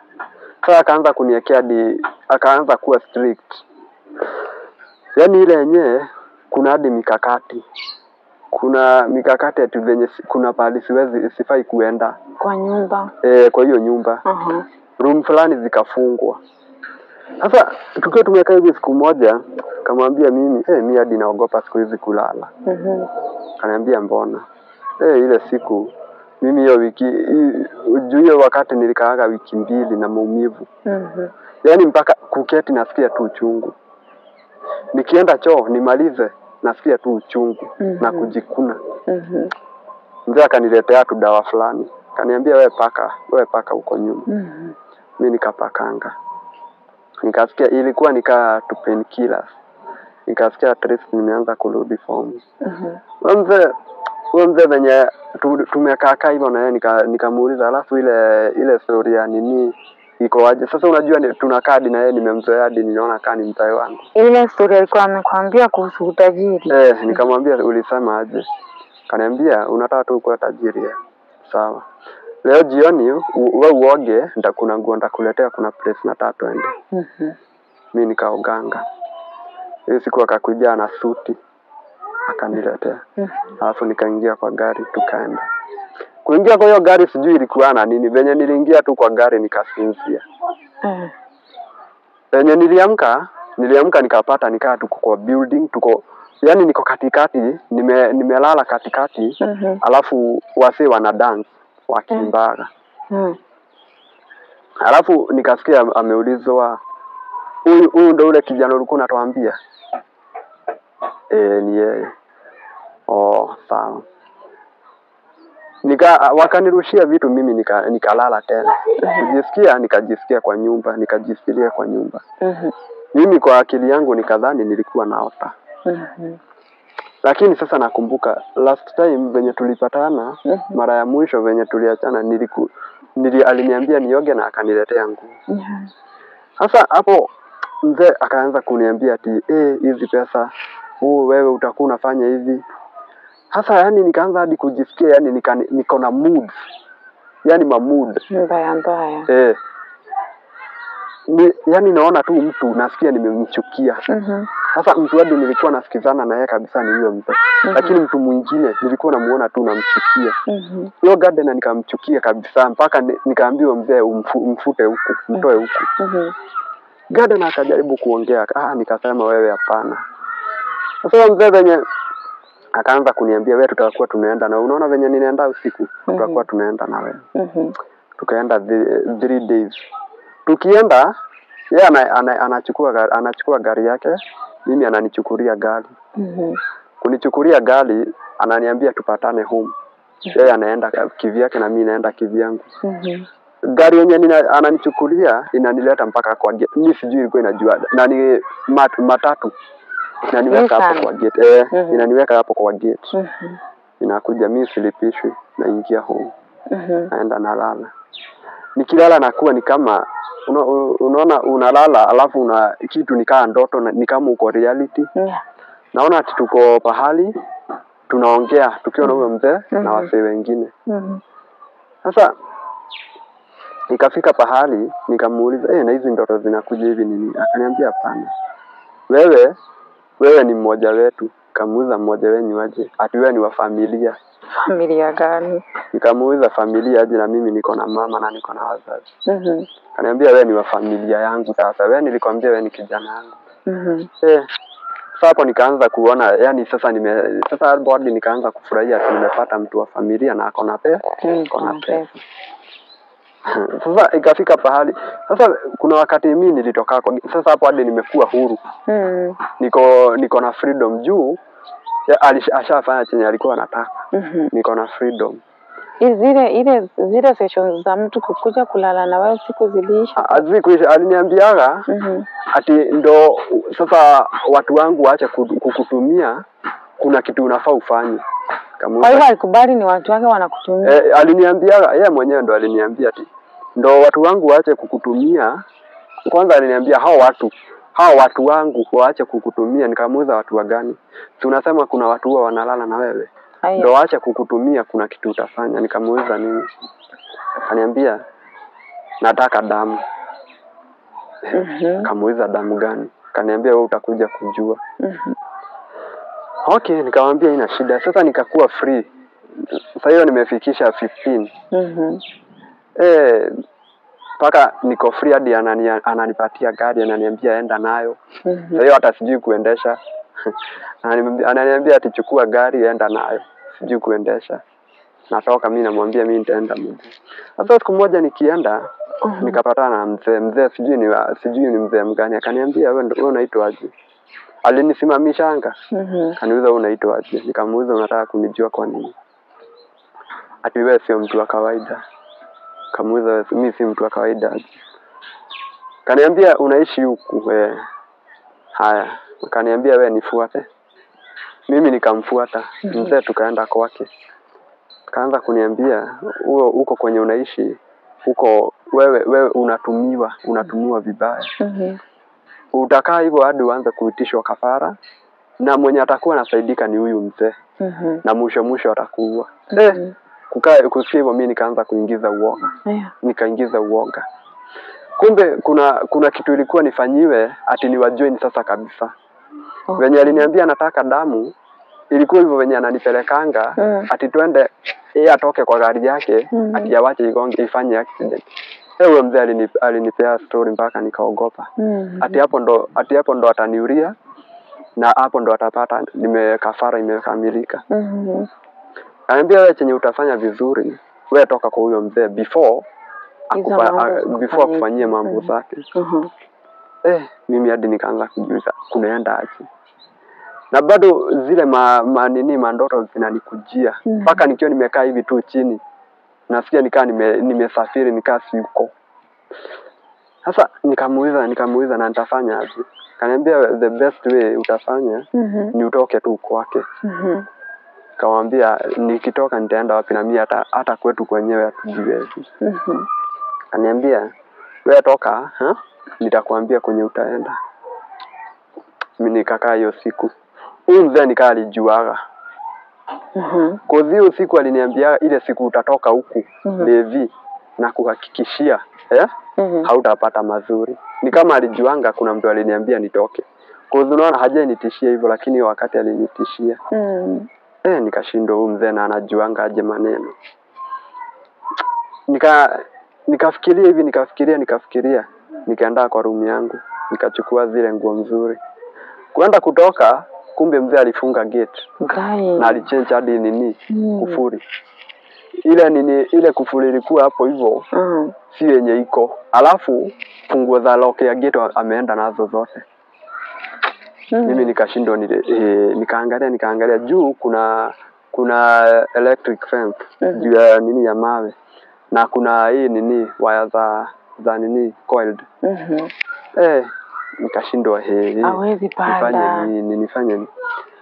Sasa akaanza kuniwekea hadi akaanza kuwa strict. Yaani ile yenyewe kuna hadi mikakati. Kuna mikakati ati venye kuna pahali siwezi sifai kuenda kwa nyumba. Kwa hiyo nyumba. Room fulani zikafungwa. Sasa tukiwa tumekaa hivi siku moja, kamwambia mimi, mimi hadi naogopa siku hizi kulala. Kaniambia mbona? Ile siku mimi hiyo wiki juu hiyo wakati nilikaaga wiki 2 na maumivu. Yaani mpaka kuketi nasikia tu uchungu. Nikienda choo nimalize nasikia tu uchungu na kujikuna. Mzee akaniletea tu dawa fulani. Kaniambia wewe paka huko nyuma. Mimi nikapakanga. Nikasikia ilikuwa nika tu painkillers. Nikasikia at least nimeanza kurudi form. Huyo mzee venye tumekaa hivyo na yeye nikamuuliza alafu ile story ya nini iko aje? Sasa unajua tunakaa hadi na yeye nimemzoea hadi niliona kaa ni mzee wangu. Ile story alikuwa amekwambia kuhusu utajiri. Nikamwambia ulisema aje? Kaniambia unataka tu kuwa tajiri. Sawa. Leo jioni wewe uoge, nitakuna nguo nitakuletea, kuna place nataka twende. Mimi nikaoganga. Hiyo siku akakuja na suti akaniletea. Alafu nikaingia kwa gari tukaenda. Kuingia kwa hiyo gari sijui ilikuwa na nini. Venye niliingia tu kwa gari nikasinzia. Venye niliamka nikapata nikaa tuko kwa building, tuko yani niko katikati, nimelala katikati. Alafu wase wana dance wakiimbaga. Alafu nikasikia ameulizwa, huyu ndio ule kijana ulikuwa unatuambia? Ni yeye. Oh, sawa. Wakanirushia vitu mimi nikalala tena. Nikajisikia kwa nyumba, nikajisikia kwa nyumba. Mimi kwa akili yangu nikadhani nilikuwa naota. Lakini sasa nakumbuka last time venye tulipatana, mara ya mwisho venye tuliachana aliniambia nioge na akaniletea nguo. Sasa hapo mzee akaanza kuniambia ati hizi pesa, wewe utakuwa unafanya hivi. Sasa yani nikaanza hadi kujisikia yani niko na mood. Yani ma mood mbaya mbaya. Yani naona tu mtu nasikia nimemchukia. Sasa mtu hadi nilikuwa nasikizana na yeye kabisa ni huyo mtu. Lakini mtu mwingine nilikuwa namuona tu namchukia. Hiyo gardener nikamchukia kabisa mpaka nikaambiwa mzee umfute huku, mtoe huku. Gardener akajaribu kuongea, nikasema wewe hapana. Sasa mzee venye akaanza kuniambia wewe tutakuwa tunaenda na unaona venye ninaenda usiku, tutakuwa tunaenda na wewe. Tukaenda 3 days. Tukienda yeye anachukua gari yake, mimi ananichukulia gari. Kunichukulia gari ananiambia tupatane home. Yeye anaenda kivyake na mimi naenda kivyangu. Gari yenye ananichukulia inanileta mpaka kwa gate. Mimi sijui ilikuwa inajua. Na ni matatu. Inaniweka hapo kwa gate. Inaniweka hapo kwa gate. Inakuja mimi silipishwi, naingia home. Naenda nalala. Nikilala nakuwa ni kama unaona unalala alafu una kitu nikaa ndoto, ni kama uko reality. Naona ati tuko pahali tunaongea tukiwa na huyo mzee na wasee wengine. Sasa nikafika pahali nikamuuliza, na hizi ndoto zinakuja hivi nini? Akaniambia hapana. Wewe ni mmoja wetu. Nikamuuliza mmoja wenu aje? Ati wewe ni wa familia. Familia gani? Nikamuuliza familia aje na mimi niko na mama na niko na wazazi. Akaniambia wewe ni wa familia yangu sasa. Wewe nilikwambia wewe ni kijana wangu. Sasa hapo nikaanza kuona yani sasa sasa bodi nikaanza kufurahia ati nimepata mtu wa familia na akona pesa, akona pesa. Sasa ikafika pahali sasa kuna wakati mimi nilitoka kwa sasa hapo hadi nimekuwa huru. Niko na freedom juu ashafanya chenye alikuwa anataka. Niko na freedom. Zile sessions za mtu kukuja kulala na wewe siku ziliisha? Hazikuisha. Aliniambiaga ati ndo sasa watu wangu waache kukutumia, kuna kitu unafaa ufanye. Kwa hivyo alikubali ni watu wake wanakutumia? Aliniambiaga yeye mwenyewe ndo aliniambia ati ndo watu wangu waache kukutumia. Kwanza aliniambia hao watu wangu waache kukutumia. Nikamuuliza watu wa gani? Tunasema kuna watu huwa wanalala na wewe. Ndo waache kukutumia, kuna kitu utafanya. Nikamuuliza nini? Akaniambia nataka damu. Nikamuuliza damu gani? Akaniambia wewe utakuja kujua. Okay, nikamwambia ina shida. Sasa nikakuwa free. Sasa hiyo nimefikisha 15. Paka niko free hadi ananipatia gari, ananiambia enda nayo. Sasa hiyo hata sijui kuendesha. Ananiambia ati chukua gari enda nayo. Sijui kuendesha. Natoka mimi namwambia mimi nitaenda mguu. Sasa siku moja nikienda nikapatana na mzee sijui ni mzee mgani, akaniambia wewe unaitwa aje? Alinisimamishanga. Akaniuliza wewe unaitwa aje? Nikamuuliza unataka kunijua kwa nini? Ati wewe sio mtu wa kawaida. Kamuuliza mimi si mtu wa kawaida. Kaniambia unaishi huku Haya, akaniambia wewe nifuate. Mimi nikamfuata. Mzee tukaenda kwake. Kaanza kuniambia huo huko kwenye unaishi huko wewe unatumiwa vibaya. Utakaa hivyo hadi uanze kuitishwa kafara, na mwenye atakuwa anasaidika ni huyu mzee. Na mwisho atakuua. Kusikia hivyo mimi nikaanza kuingiza uoga. Nikaingiza uoga. Kumbe kuna kitu ilikuwa nifanyiwe ati niwajoin sasa kabisa. Wenye aliniambia nataka damu, ilikuwa hivyo wenye ananipelekanga ati twende yeye atoke kwa gari yake ati awache igonge ifanye accident. Huyo mzee alinipea story mpaka nikaogopa. Ati hapo ndo ataniuria na hapo ndo atapata kafara imekamilika. Ananiambia wewe chenye utafanya vizuri, wewe toka kwa huyo mzee before akufanyie mambo zake. Mimi hadi nikaanza kujiuliza kunaenda aje. Na bado zile mandoto zinanikujia. Mpaka nikiwa nimekaa hivi tu chini nasikia nikaa nimesafiri nikaa siko. Sasa nikamuuliza na nitafanya aje? Kaniambia the best way utafanya ni utoke tu kwake. Nikamwambia nikitoka nitaenda wapi na mimi hata kwetu kwenyewe hatujiwezi. Kaniambia wewe toka, nitakwambia kwenye utaenda. Mimi nikakaa hiyo siku. Huyu mzee nikaa alijuaga. Kwa hiyo siku aliniambia ile siku utatoka huku Levi na kuhakikishia hautapata mazuri. Ni kama alijuanga kuna mtu aliniambia nitoke. Kwa hiyo unaona hajanitishia hivyo, lakini wakati alinitishia. Nikashindwa huyu mzee na anajuanga aje maneno. Nikafikiria hivi, nikafikiria. Nikaenda kwa room yangu, nikachukua zile nguo nzuri. Kuenda kutoka, kumbe mzee alifunga gate. Na alichange hadi nini kufuri. Ile kufuri ilikuwa hapo hivyo. Si yenye iko. Alafu funguo za lock ya gate ameenda nazo zote. Mimi nikashindwa, nikaangalia juu kuna electric fence juu ya nini ya mawe, na kuna hii nini waya za nini coiled. Nikashindwa hawezi panda. Nifanye nini?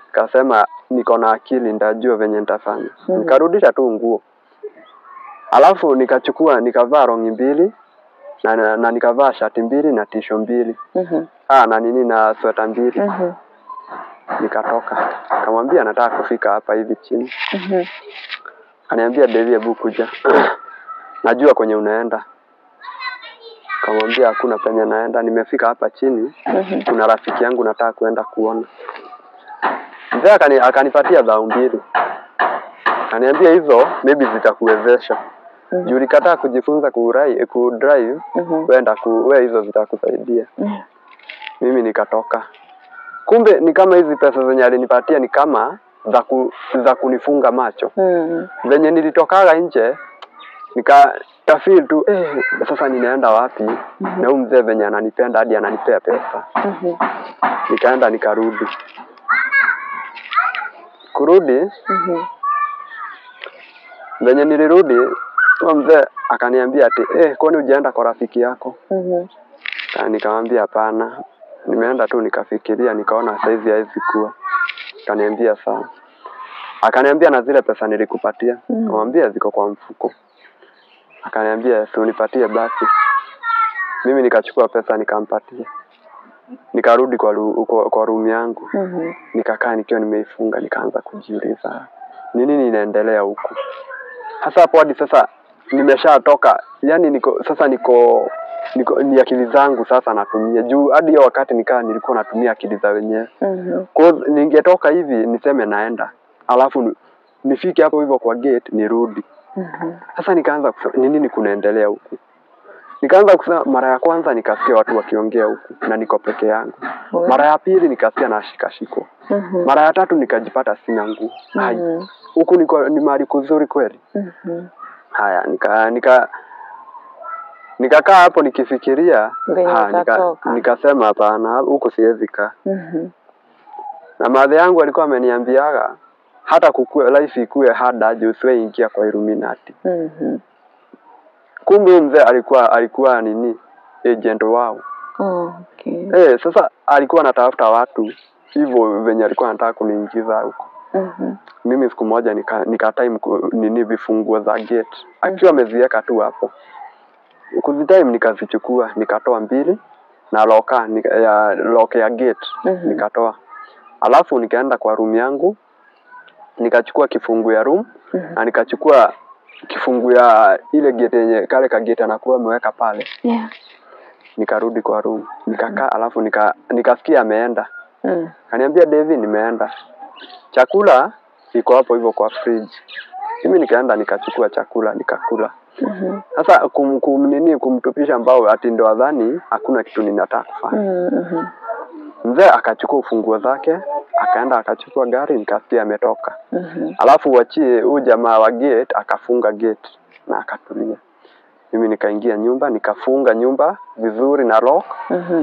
Nikasema niko na akili nitajua venye nitafanya. Nikarudisha tu nguo. Alafu nikachukua nikavaa rongi mbili na nikavaa shati mbili na tisho mbili. Na nini na sweta mbili. Nikatoka. Nikamwambia nataka kufika hapa hivi chini. Akaniambia Devi hebu kuja. Najua kwenye unaenda. Nikamwambia hakuna penye naenda, nimefika hapa chini. Kuna rafiki yangu nataka kuenda kuona. Mzee akanipatia dhao mbili. Akaniambia hizo maybe zitakuwezesha. Juu ulikataa kujifunza ku drive, wewe hizo zitakusaidia. Mimi nikatoka. Kumbe ni kama hizi pesa zenye alinipatia ni kama za kunifunga macho. Venye nilitokaga nje nikafeel tu sasa ninaenda wapi? Na huyu mzee venye ananipenda hadi ananipea pesa. Nikaenda nikarudi. Kurudi Venye nilirudi huyo mzee akaniambia ati kwani hujaenda kwa rafiki yako? Nikamwambia hapana. Nimeenda tu nikafikiria nikaona saizi haizi kuwa. Akaniambia sawa. Akaniambia na zile pesa nilikupatia. Nikamwambia ziko kwa mfuko. Akaniambia si unipatie basi. Mimi nikachukua pesa nikampatia. Nikarudi kwa room yangu. Nikakaa nikiwa nimeifunga, nikaanza kujiuliza ni nini inaendelea huku. Hasa hapo hadi sasa nimeshatoka, yani niko sasa niko ni akili zangu sasa natumia. Juu hadi hiyo wakati nikaa nilikuwa natumia akili za wenyewe. Kwa hiyo ningetoka hivi niseme naenda, alafu nifike hapo hivyo kwa gate nirudi. Sasa nikaanza kusema ni nini kunaendelea huku. Nikaanza kusema mara ya kwanza nikasikia watu wakiongea huku na niko peke yangu. Mara ya pili nikasikia nashikashikwa. Mara ya tatu nikajipata sina nguo. Hai. Huku niko ni mahali kuzuri kweli. Haya nikakaa hapo nikifikiria, nikasema hapana, huku siwezi kaa. Na madhe yangu alikuwa ameniambiaga hata kukue life ikue hard aje usiwe ingia kwa Illuminati. Kumbe mzee alikuwa nini agent wao. Okay. Sasa alikuwa anatafuta watu hivyo venye alikuwa anataka kuniingiza huko. Mimi siku moja nika time nini vifunguo za gate. Akiwa ameziweka tu hapo. Kuzitime nikazichukua, nikatoa mbili na loka ya lock ya gate nikatoa. Alafu nikaenda kwa room yangu, nikachukua kifungu ya room na nikachukua kifungu ya ile gate yenye kale ka gate anakuwa ameweka pale. Nikarudi kwa room, nikakaa alafu nikasikia ameenda. Kaniambia Devi nimeenda. Chakula iko hapo hivyo kwa fridge. Mimi nikaenda nikachukua chakula nikakula. Sasa kumtupisha mbao ati ndo adhani hakuna kitu ninataka kufanya. Mzee akachukua ufunguo zake, akaenda akachukua gari nikasikia ametoka. Alafu wachie huyu jamaa wa gate akafunga gate na akatulia. Mimi nikaingia nyumba, nikafunga nyumba vizuri na lock.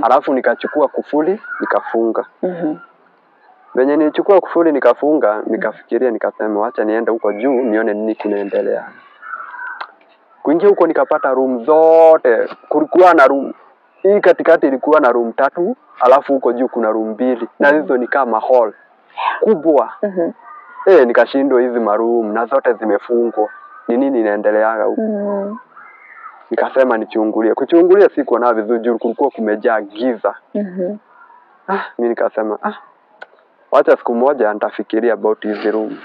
Alafu nikachukua kufuli nikafunga. Venye nilichukua kufuli nikafunga, nikafikiria nikasema acha niende huko juu nione nini kinaendelea. Kuingia huko nikapata room zote. Kulikuwa na room hii katikati ilikuwa na room 3, alafu huko juu kuna room 2. Na hizo ni kama hall kubwa. Nikashindwa hizi maroom na zote zimefungwa. Ni nini inaendeleaga huko? Nikasema nichungulie. Kuchungulia sikuona vizuri juu kulikuwa kumejaa giza. Mimi nikasema wacha siku moja nitafikiria about hizi room.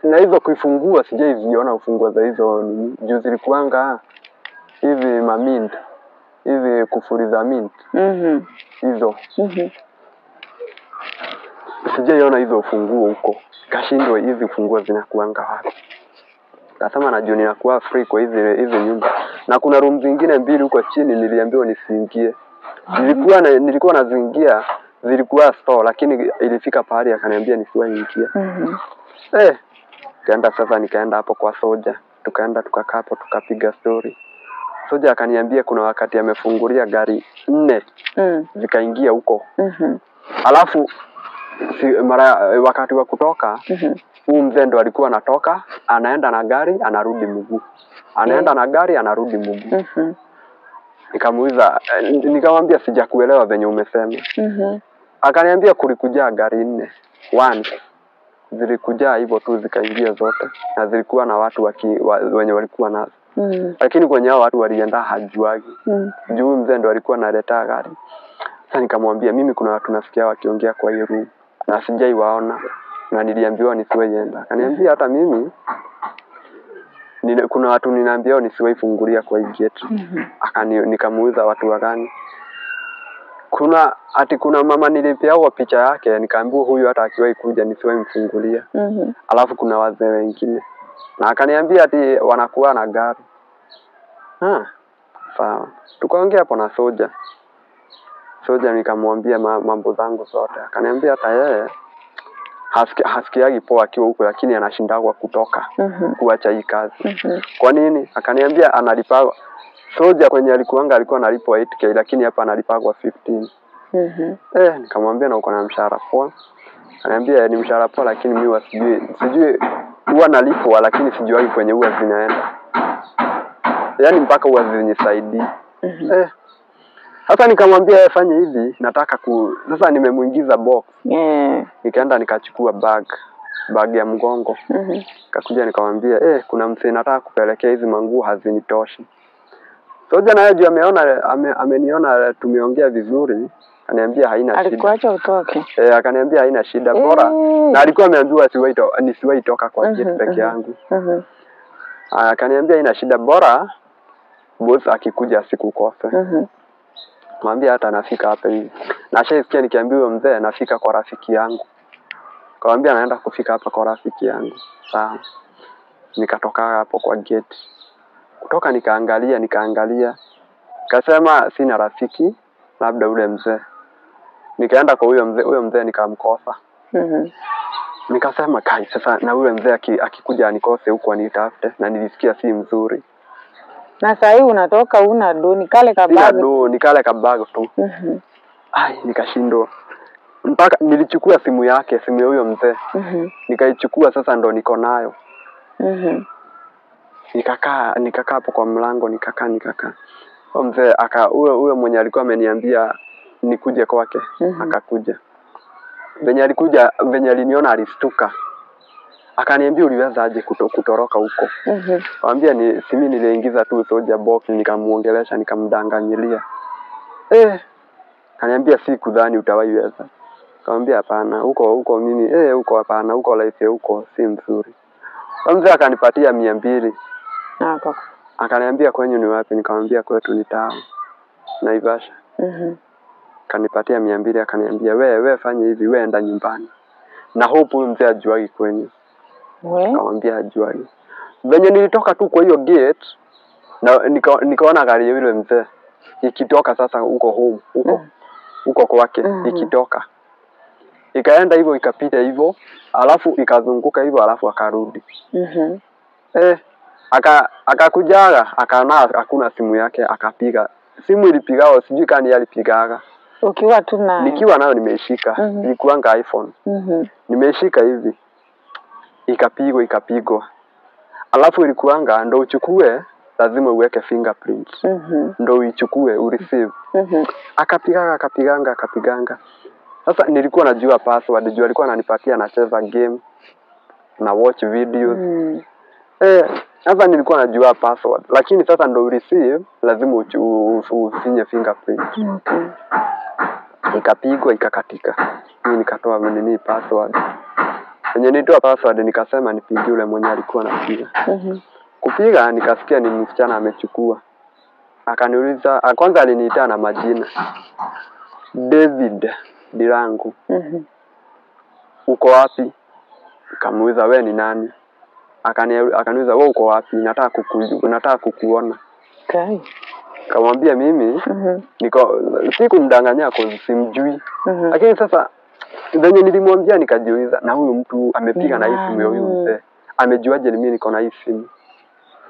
Na hizo kuifungua sijaiziona ufunguo za hizo juu zilikuanga hivi mamint, hivi kufuri za mint. Hizo. Sijaiona hizo ufunguo huko. Kashindwa hizi funguo zinakuanga wapi. Nasema najua ninakuwa free kwa hizi nyumba. Na kuna room zingine 2 huko chini niliambiwa nisiingie. Nilikuwa nazingia, zilikuwa store lakini ilifika pahali akaniambia nisiwaingie. Nikaenda sasa nikaenda hapo kwa soja. Tukaenda tukakaa hapo tukapiga story. Soja akaniambia kuna wakati amefungulia gari 4 zikaingia huko. Alafu mara wakati wa kutoka huu mzee ndo alikuwa anatoka, anaenda na gari, anarudi mguu. Anaenda na gari, anarudi mguu. Nikamuuliza, nikamwambia sijakuelewa venye umesema. Akaniambia kulikuja gari 4. One zilikuja hivyo tu zikaingia zote na zilikuwa na watu wenye walikuwa nazo. Lakini kwenye hao watu walienda hajuagi. Juu mzee ndo alikuwa analeta gari. Sasa nikamwambia mimi kuna watu nasikia wakiongea kwa hii room na sijaiwaona na niliambiwa nisiwaienda. Akaniambia hata mimi kuna watu ninaambiwa nisiwaifungulia kwa hii gate. Nikamuuliza watu wa gani? Kuna mama nilipewa picha yake nikaambiwa huyu hata akiwahi kuja nisiwaimfungulia. Alafu kuna wazee wengine. Na akaniambia ati wanakuwa na gari. Sawa. Tukaongea hapo na soja. Soja nikamwambia mambo zangu zote. Akaniambia hata yeye hasikiagi poa akiwa huko lakini anashindwa kutoka kuacha hii kazi. Kwa nini? Akaniambia analipa soja kwenye alikuanga alikuwa analipwa 8k lakini hapa analipwa 15. Nikamwambia na uko na mshahara poa. Akaniambia ni mshahara poa lakini mimi sijui Huwa nalipwa lakini sijuagi kwenye huwa zinaenda. Yaani mpaka huwa zinisaidii. Sasa nikamwambia fanye hivi, nataka sasa nimemuingiza box. Nikaenda nikachukua bag ya mgongo. Nikakuja nikamwambia kuna msee nataka kupelekea hizi manguo hazinitoshi. Soja naye juu ameona ameniona tumeongea vizuri, akaniambia haina shida. Alikuacha utoke. Akaniambia haina shida bora. Na alikuwa ameambiwa nisiwahi toka kwa gate peke yangu. Akaniambia haina shida bora boss akikuja asikukose. Mwambia hata nafika hapa hivi. Na ashaisikia nikiambiwa mzee nafika kwa rafiki yangu. Kaambia naenda kufika hapa kwa rafiki yangu. Sawa. Nikatoka hapo kwa gate. Kutoka nikaangalia. Kasema sina rafiki, labda ule mzee. Nikaenda kwa huyo mzee nikamkosa. Nikasema kai sasa na ule mzee akikuja anikose huko anitafute, na nilisikia si mzuri. Na sasa hivi unatoka una do ni kale kabago. Sina do ni kale kabago tu. Ai nikashindwa. Mpaka nilichukua simu yake, simu ya huyo mzee. Nikaichukua sasa ndo niko nayo. Nikakaa hapo kwa mlango, nikakaa. Huyo mzee huyo mwenye alikuwa ameniambia nikuje kwake, akakuja. Venye alikuja, venye aliniona alistuka. Akaniambia uliweza aje kutoroka huko? Kaambia ni simi niliingiza tu soja box, nikamuongelesha, nikamdanganyilia. Akaniambia si kudhani utawaiweza. Kaambia hapana, huko mimi huko hapana, huko life huko si mzuri. Mzee akanipatia 200. Hapo. Akaniambia kwenyu ni wapi? Nikamwambia kwetu ni Tao, Naivasha. Akanipatia 200 akaniambia wewe fanye hivi, wewe enda nyumbani. Na hope huyu mzee ajuagi kwenyu. Nikamwambia ajuagi. Venye nilitoka tu kwa hiyo gate na nikaona gari ya yule mzee ikitoka sasa huko home, huko huko kwake ikitoka. Ikaenda hivyo ikapita hivyo, alafu ikazunguka hivyo alafu akarudi. Akakujaga, akaona hakuna simu yake, akapiga. Simu ilipigao, sijui kani alipigaga. Ukiwa tu nayo. Nikiwa nayo nimeishika. Ilikuwanga iPhone. Nimeishika hivi. Ikapigwa. Alafu ilikuwanga ndo uchukue lazima uweke fingerprint. Ndo uichukue, ureceive. Akapiganga. Sasa nilikuwa najua password, juu alikuwa ananipatia nacheza game na watch videos. Sasa nilikuwa najua password, lakini sasa ndo receive lazima ufinye fingerprint. Ikapigwa ikakatika. Mimi nikatoa nini password. Mwenye nitoa password nikasema nipigie yule mwenye alikuwa anapiga. Kupiga nikasikia ni msichana amechukua. Akaniuliza, kwanza aliniita na majina. David Dirangu. Uko wapi? Nikamuuliza wewe ni nani? Akaniuliza wewe uko wapi? Nataka kukuona. Okay. Nikamwambia mimi niko sikumdanganya kwa simjui. Lakini sasa venye nilimwambia nikajiuliza na huyu mtu amepiga na hii simu ya huyu mzee. Amejuaje ni mimi niko na hii simu?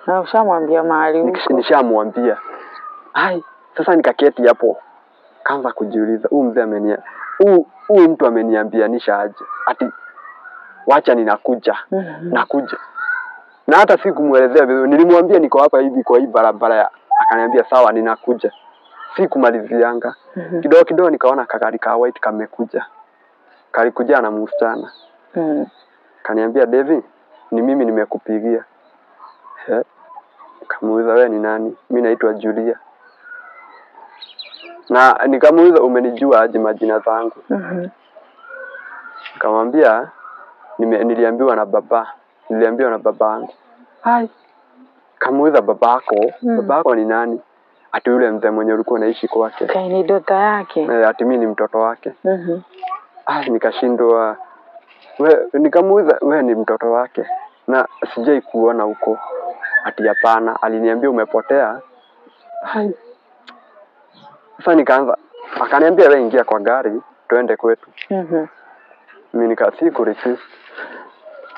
Na ushamwambia mahali huko. Nishamwambia. Ai, sasa nikaketi hapo. Kaanza kujiuliza huyu mzee huyu mtu ameniambia nisha aje? Ati wacha ninakuja. Nakuja. Na hata sikumuelezea vizuri. Nilimwambia niko hapa hivi kwa hii barabara ya. Akaniambia sawa ninakuja. Sikumalizianga. Kidogo kidogo nikaona kagari ka white kamekuja. Kalikuja na msichana. Kaniambia Devi, ni mimi nimekupigia. Nikamuuliza wewe ni nani? Mimi naitwa Julia. Na nikamuuliza umenijua aje majina zangu? Nikamwambia niliambiwa na baba. Niliambiwa na babangu. Hai. Kamuuliza babako, babako ni nani? Ati yule mzee mwenye ulikuwa unaishi kwake. Kai ni dota yake. Ati mimi ni mtoto wake. Nikashindwa. Nikamuuliza wewe ni mtoto wake? Na sijai kuona huko. Ati hapana, aliniambia umepotea. Hai. Sasa nikaanza, akaniambia wewe ingia kwa gari tuende kwetu. Mimi nikasiku resist.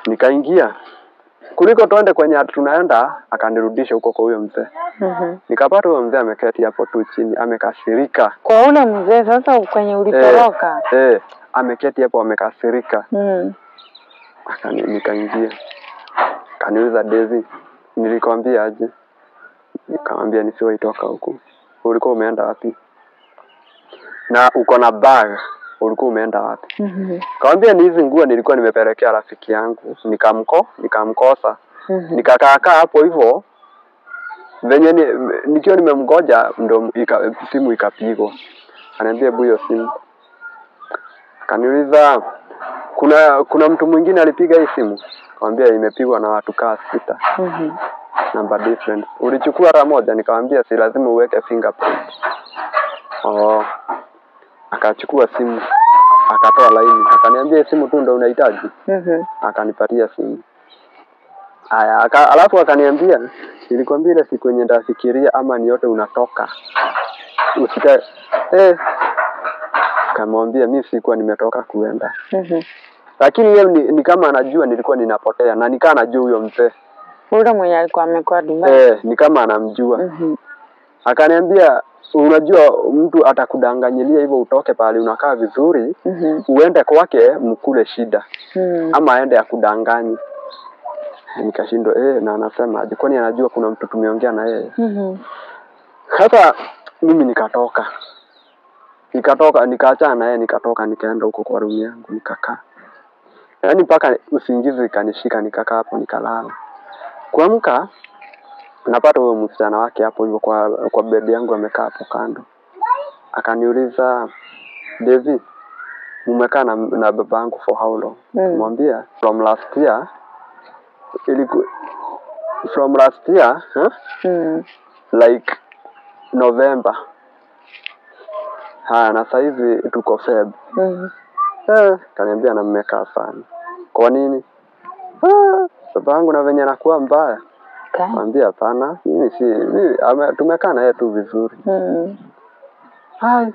Nikaingia. Kuliko tuende kwenye tunaenda, akanirudisha huko kwa huyo mzee. Nikapata huyo mzee ameketi hapo tu chini, amekasirika. Kwa ule mzee sasa kwenye ulitoroka? Ameketi hapo amekasirika. Nikaingia. Akaniuliza, Daisy, nilikwambia aje? Nikamwambia nisiwahi toka huku. Ulikuwa umeenda wapi? Na uko na bag, ulikuwa umeenda wapi? Nikamwambia ni hizi nguo nilikuwa nimepelekea rafiki yangu, nikamkosa. Nikakaa hapo hivyo venye nikiwa nimemgoja ndo simu ikapigwa. Ananiambia hebu hiyo simu. Akaniuliza kuna mtu mwingine alipiga hii simu? Nikamwambia imepigwa na watu kaa 6. Number different. Ulichukua mara moja? Nikamwambia si lazima uweke fingerprint. Oh. Akachukua simu, akatoa laini, akaniambia simu tu ndo unahitaji. Akanipatia simu. Haya, alafu akaniambia nilikwambia ile siku yenye nitafikiria ama ni yote unatoka. Usikae. Kamwambia mimi sikuwa nimetoka kuenda. Lakini yeye ni kama anajua nilikuwa ninapotea na nikaa anajua huyo mzee. Yule mwenye alikuwa amekuwa Dubai. Ni kama anamjua. Akaniambia unajua mtu atakudanganyilia hivyo utoke pale unakaa vizuri, uende kwake mkule shida. Ama aende akudanganye. Nikashindwa na anasema kwani anajua kuna mtu tumeongea na yeye. Sasa mimi nikatoka. Nikatoka nikaachana na yeye, nikatoka nikaenda huko kwa room yangu nikakaa. Yaani mpaka usingizi kanishika nikakaa hapo nikalala. Kuamka napata huyo msichana wake hapo hivyo kwa bed yangu amekaa hapo kando. Akaniuliza, Devi, umekaa na babangu for how long? Nikamwambia from last year. From last year, huh? Like November. Ha, na sasa hivi tuko Feb. Kaniambia na mmekaa sana. Kwa nini? Babangu na venye anakuwa mbaya. Nikamwambia hapana, mimi si mimi tumekaa na yeye tu vizuri. Hai.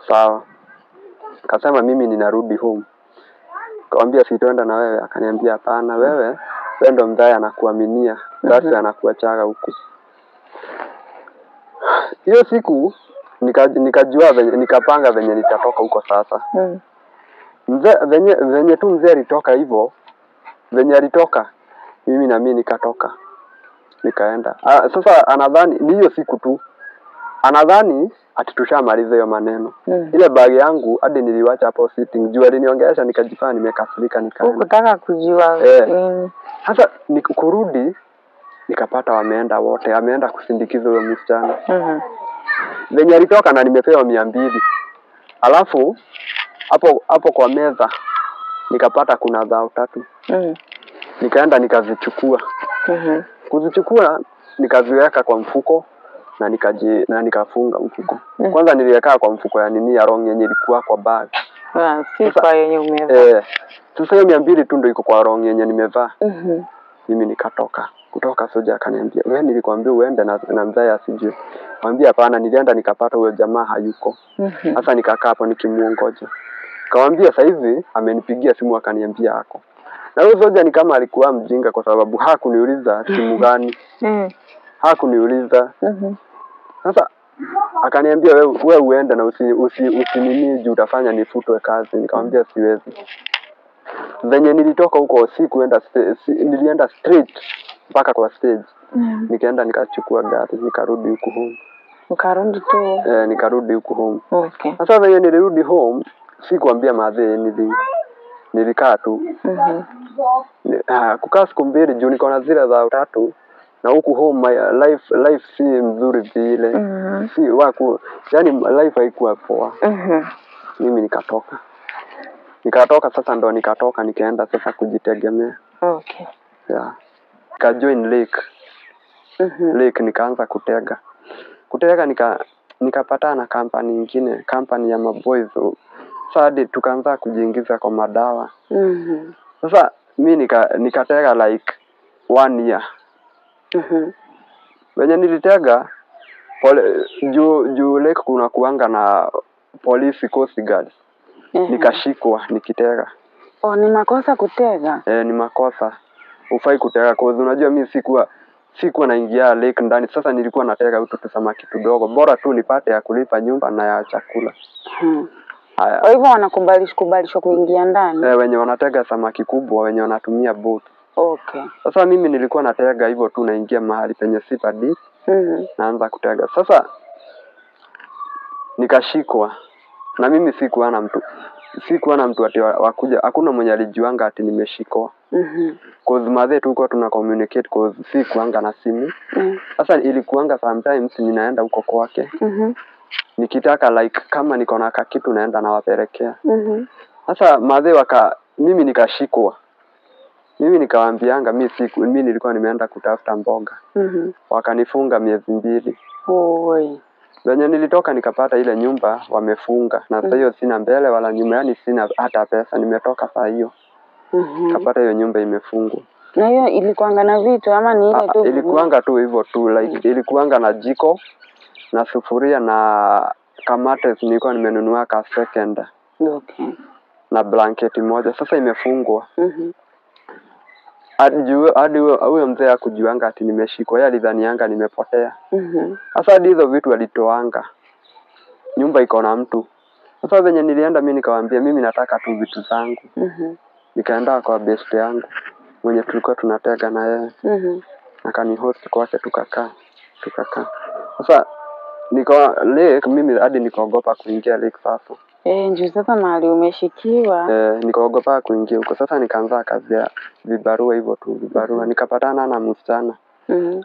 Sawa. Akasema mimi ninarudi home. Nikamwambia sitaenda na wewe. Akaniambia hapana, wewe ndo mzee anakuaminia. Sasa anakuachaga huku. Hiyo siku nikajua venye nikapanga venye nitatoka huko sasa. Mzee venye tu mzee alitoka hivyo, venye alitoka mimi na mimi nikatoka. Nikaenda. Sasa anadhani ni hiyo siku tu. Anadhani ati tushamaliza hiyo maneno. Ile bag yangu hadi niliwacha hapo sitting. Juu aliniongelesha nikajifanya nimekasirika nikaenda. Ukutaka kujua. Sasa nikurudi nikapata wameenda wote. Ameenda kusindikiza huyo msichana. Venye alitoka na nimepewa 200. Alafu hapo kwa meza nikapata kuna dhao 3. Nikaenda nikazichukua. Kuzichukua nikaziweka kwa mfuko na na nikafunga mfuko. Kwanza niliweka kwa mfuko ya nini ya wrong yenye ilikuwa kwa bag. Si kwa yenye umevaa. Sasa hiyo 200 tu ndio iko kwa wrong yenye nimevaa. Mimi nikatoka. Kutoka soja akaniambia, "Wewe nilikwambia uende na mzee asijue." Mwambia hapana, nilienda nikapata huyo jamaa hayuko. Sasa nikakaa hapo nikimuongoja. Nikamwambia sasa hivi amenipigia simu akaniambia hako. Na huyo soja ni kama alikuwa mjinga kwa sababu hakuniuliza simu gani. Hakuniuliza. Sasa akaniambia wewe uende na usinini juu utafanya nifutwe kazi. Nikamwambia siwezi. Venye nilitoka huko sikuenda, nilienda straight mpaka kwa stage. Nikaenda nikachukua gari nikarudi huku home. Ukarudi tu? Nikarudi huku home. Okay. Sasa venye nilirudi home sikuambia madhe anything. Nilikaa tu. Kukaa siku 2 juu niko na zile za 3 na huku home my life si mzuri vile. Si waku, yani life haikuwa poa. Mimi nikatoka. Nikatoka sasa ndo nikatoka nikaenda sasa kujitegemea. Okay. Yeah. Nika join lake. Lake nikaanza kutega. Kutega nikapatana na company nyingine, company ya maboys. Sasa hadi tukaanza kujiingiza kwa madawa. Sasa mimi nikatega like 1 year. Wenye nilitega juu lake kuna kuanga na polisi coast guard. Nikashikwa nikitega. Oh, ni makosa kutega? Ni makosa. Ufai kutega cause unajua mimi sikuwa naingia lake ndani. Sasa nilikuwa natega tu samaki kidogo. Bora tu nipate ya kulipa nyumba na ya chakula. Kwa hivyo wanakubalishwa kuingia ndani? Wenye wanatega samaki kubwa, wenye wanatumia boat. Okay. Sasa mimi nilikuwa natega hivyo tu, naingia mahali penye sipa deep, naanza kutega. Sasa nikashikwa na mimi sikuwa na mtu, sikuwa na mtu ati wakuja, hakuna mwenye alijuanga ati nimeshikwa. Cause madhe tulikuwa tuna communicate, cause sikuanga na simu. Sasa ilikuanga sometimes ninaenda huko kwake. Nikitaka like kama niko na kakitu naenda nawapelekea. Sasa madhe waka mimi nikashikwa. Mimi nikawaambianga mimi siku mimi nilikuwa nimeenda kutafuta mboga. Wakanifunga miezi 2. Oi. Venye nilitoka nikapata ile nyumba wamefunga. Na sasa hiyo sina mbele wala nyuma, yani sina hata pesa, nimetoka saa hiyo. Nikapata hiyo nyumba imefungwa. Na hiyo ilikuanga na vitu ama ni ile tu? Ilikuanga tu hivyo tu, like ilikuanga na jiko na sufuria na kamates nilikuwa nimenunua ka second. Okay. Na blanketi moja. Sasa imefungwa. Hadi huyo mzee hakujuanga ati nimeshikwa. Yeye alidhanianga nimepotea. Sasa hadi hizo vitu alitoanga. Nyumba iko na mtu. Sasa venye nilienda mimi nikawaambia mimi nataka tu vitu zangu. Nikaenda kwa best yangu mwenye tulikuwa tunatega na yeye. Akanihost kwake tukakaa. Tukakaa. Sasa niko lake, mimi hadi nikaogopa kuingia lake sasa. Njoo sasa mahali umeshikiwa. Nikaogopa kuingia huko. Sasa nikaanza kazi ya vibarua hivyo tu, vibarua. Nikapatana na msichana.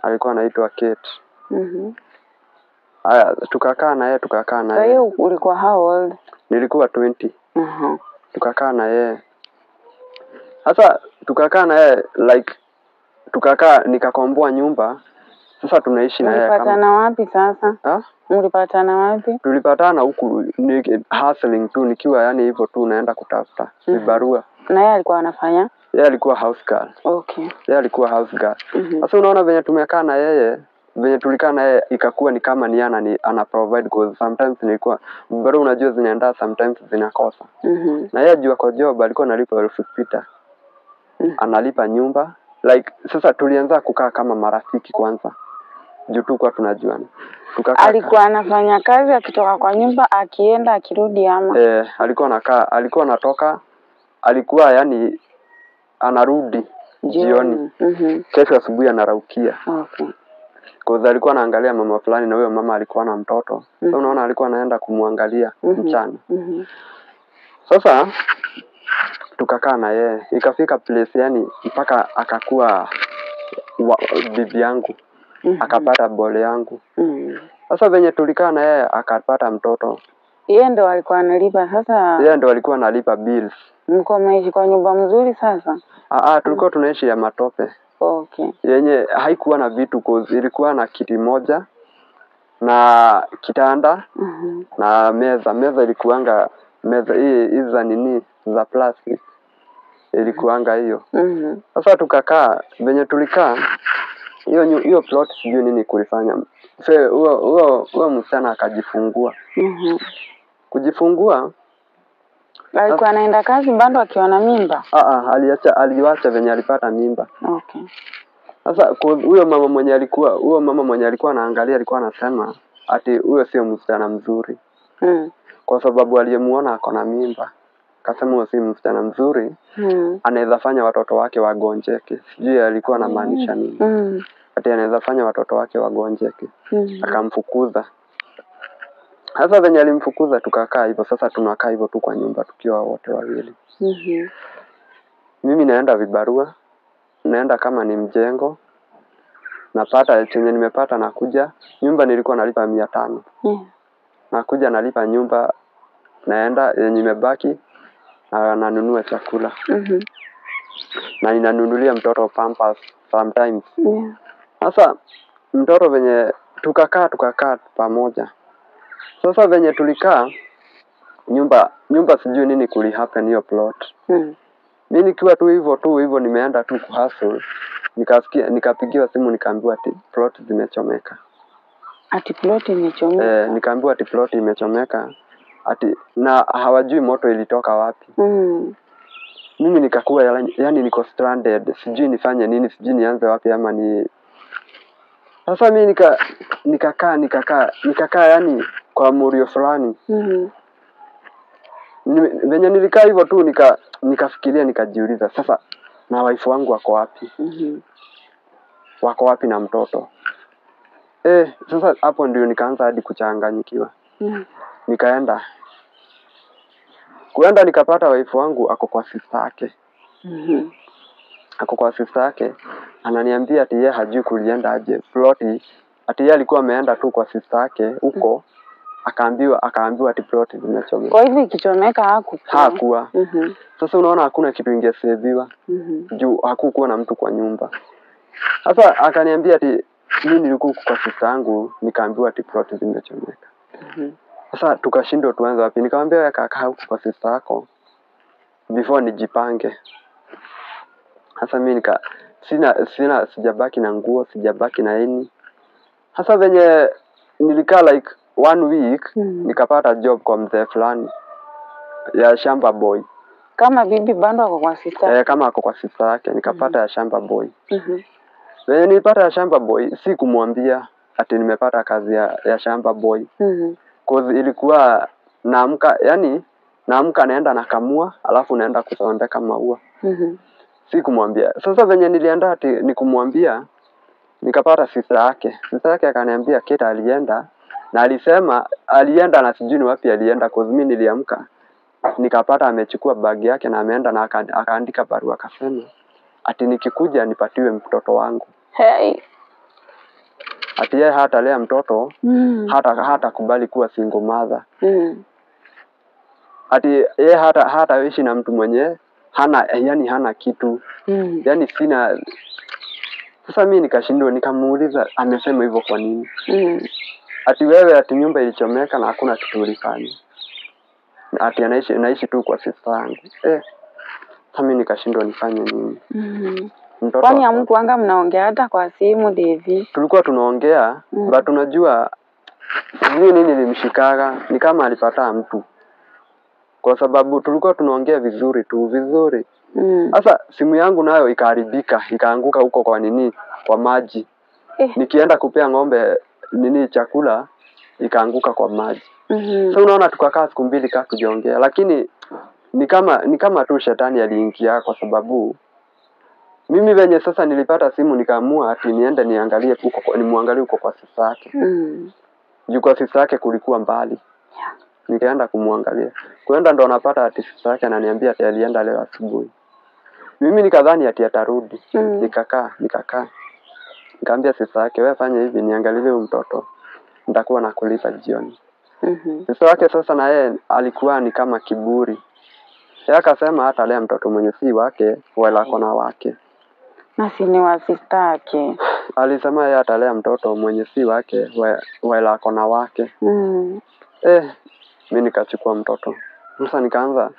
Alikuwa anaitwa Kate. Aya, tukakaa na yeye, tukakaa na Sasa yeye. hiyo ulikuwa how old? Nilikuwa 20. Tukakaa na yeye. Sasa tukakaa na yeye like tukakaa, nikakomboa nyumba. Sasa tunaishi na yeye kama. Mlipatana wapi sasa? Ha? Mlipatana wapi? Tulipatana huku ni hustling tu, nikiwa yani hivyo tu naenda kutafuta vibarua. Na yeye alikuwa anafanya? Yeye alikuwa house girl. Okay. Yeye alikuwa house girl. Sasa unaona venye tumekaa na yeye, venye tulikaa na yeye ikakuwa ni kama ni ana provide, cause sometimes nilikuwa vibarua unajua zinaenda sometimes zinakosa. Na yeye jua kwa job alikuwa analipa 6,000. Analipa nyumba. Like sasa tulianza kukaa kama marafiki kwanza. Juu tu kwa tunajuana. Tukakaa. Alikuwa anafanya kazi akitoka kwa nyumba akienda akirudi ama? Alikuwa anakaa, alikuwa anatoka, alikuwa yani anarudi jioni. Kesho asubuhi anaraukia. Okay. Cause alikuwa anaangalia mama fulani na huyo mama alikuwa na mtoto. Sasa unaona alikuwa anaenda kumwangalia mchana. Sasa tukakaa na yeye. Ikafika place yani mpaka akakuwa bibi yangu. Akapata bole yangu. Sasa venye tulikaa na yeye akapata mtoto. Yeye ndo alikuwa analipa sasa. Yeye ndo alikuwa analipa bills. Mlikuwa mnaishi kwa nyumba mzuri sasa? Tulikuwa tunaishi ya matope. Okay. Yenye haikuwa na vitu cause ilikuwa na kiti moja na kitanda na meza. Meza ilikuanga meza hii za nini za plastic. Ilikuanga hiyo. Sasa tukakaa venye tulikaa hiyo plot sijui nini kulifanya. Sasa huo msichana akajifungua. Kujifungua alikuwa anaenda kazi bado akiwa na mimba? Aliacha venye alipata mimba. Okay. Sasa huyo mama mwenye alikuwa anaangalia alikuwa anasema ati huyo sio msichana mzuri. Kwa sababu aliyemuona ako na mimba. Akasema huyo si msichana mzuri. Anaweza fanya watoto wake wagonjeke. Sijui alikuwa anamaanisha nini. Ati anaweza fanya watoto wake wagonjeke. Akamfukuza. Sasa venye alimfukuza tukakaa hivyo. Sasa tunakaa hivyo tu kwa nyumba tukiwa wote wawili. Mimi naenda vibarua, naenda kama ni mjengo, napata chenye nimepata nakuja. Nyumba nilikuwa nalipa 500. Nakuja nalipa nyumba, naenda yenye imebaki na nanunua chakula. Na ninanunulia mtoto pampers sometimes. Sasa mtoto venye tukakaa pamoja. Sasa venye tulikaa nyumba sijui nini kuli happen hiyo plot. Mimi nikiwa tu hivyo nimeenda tu kuhustle, nikasikia nikapigiwa simu nikaambiwa ati plot zimechomeka. Ati plot imechomeka? Nikaambiwa ati plot imechomeka. Ati na hawajui moto ilitoka wapi. Mimi nikakuwa yani niko stranded, sijui nifanye nini, sijui nianze wapi ama ni. Sasa mimi nikakaa yani kwa murio fulani. Venye nilikaa hivyo tu nikafikiria nikajiuliza sasa Na wife wangu wako wapi? Wako wapi na mtoto? Sasa hapo ndio nikaanza hadi kuchanganyikiwa. Nikaenda. Kuenda nikapata wife wangu ako kwa sister yake. Ako kwa sister yake. Ananiambia ati yeye hajui kulienda aje ploti. Ati yeye alikuwa ameenda tu kwa sister yake huko. Akaambiwa ati ploti zimechomeka. Kwa hivyo ikichomeka hakukuwa. Hakuwa. Sasa unaona hakuna kitu ingeseviwa. Juu hakukuwa na mtu kwa nyumba. Sasa akaniambia ati mimi nilikuwa kwa sister yangu nikaambiwa ati ploti zimechomeka. Sasa tukashindwa tuanze wapi. Nikamwambia wewe kaka huko kwa sister yako before nijipange. Sasa mimi nika sina sijabaki na nguo, sijabaki na nini. Sasa venye nilikaa like 1 week nikapata job kwa mzee fulani ya shamba boy. Kama bibi bado ako kwa sister. Kama ako kwa sister yake nikapata ya shamba boy. Venye nilipata ya shamba boy si kumwambia ati nimepata kazi ya shamba boy. Cause ilikuwa naamka, yani naamka naenda nakamua alafu naenda kusondeka maua. Si kumwambia. Sasa venye nilienda ati nikumwambia nikapata sister yake. Sister yake akaniambia Kate alienda na alisema alienda na sijui ni wapi alienda, cause mimi niliamka nikapata amechukua bag yake na ameenda na akaandika barua akasema ati nikikuja nipatiwe mtoto wangu. Hey. Ati yeye hatalea mtoto, hata kubali kuwa single mother. Ati yeye hataishi na mtu mwenye hana, yani hana kitu. Yani sina. Sasa mimi nikashindwa, nikamuuliza amesema hivyo kwa nini? Ati wewe ati nyumba ilichomeka na hakuna kitu ulifanya. Ati naishi tu kwa sister yangu. Sasa mimi nikashindwa nifanye nini? Mtoto Kwani hamkuanga mnaongea hata kwa simu Devi? Tulikuwa tunaongea, but unajua sijui nini ilimshikaga, ni kama alipata mtu. Kwa sababu tulikuwa tunaongea vizuri tu, vizuri. Sasa simu yangu nayo ikaharibika, ikaanguka huko kwa nini? Kwa maji. Nikienda kupea ng'ombe nini chakula, ikaanguka kwa maji. Sasa unaona tukakaa siku mbili kaa tujiongea, lakini ni kama tu shetani aliingia, kwa sababu mimi venye sasa nilipata simu nikaamua ati niende niangalie huko, nimwangalie huko kwa sister yake. Juu kwa sister yake kulikuwa mbali. Nikaenda kumwangalia. Kuenda ndo napata ati sister yake ananiambia ati alienda leo asubuhi. Mimi nikadhani ati atarudi. Nikakaa. Nikamwambia sister yake wewe fanya hivi niangalie huyu mtoto. Nitakuwa nakulipa jioni. Sister yake sasa na yeye alikuwa ni kama kiburi. Yeye akasema hata lea mtoto mwenye si wake wala kona wake. Na si ni wa sister yake. Alisema yeye atalea mtoto mwenye si wake wala kona wake. Mimi nikachukua mtoto. Sasa nikaanza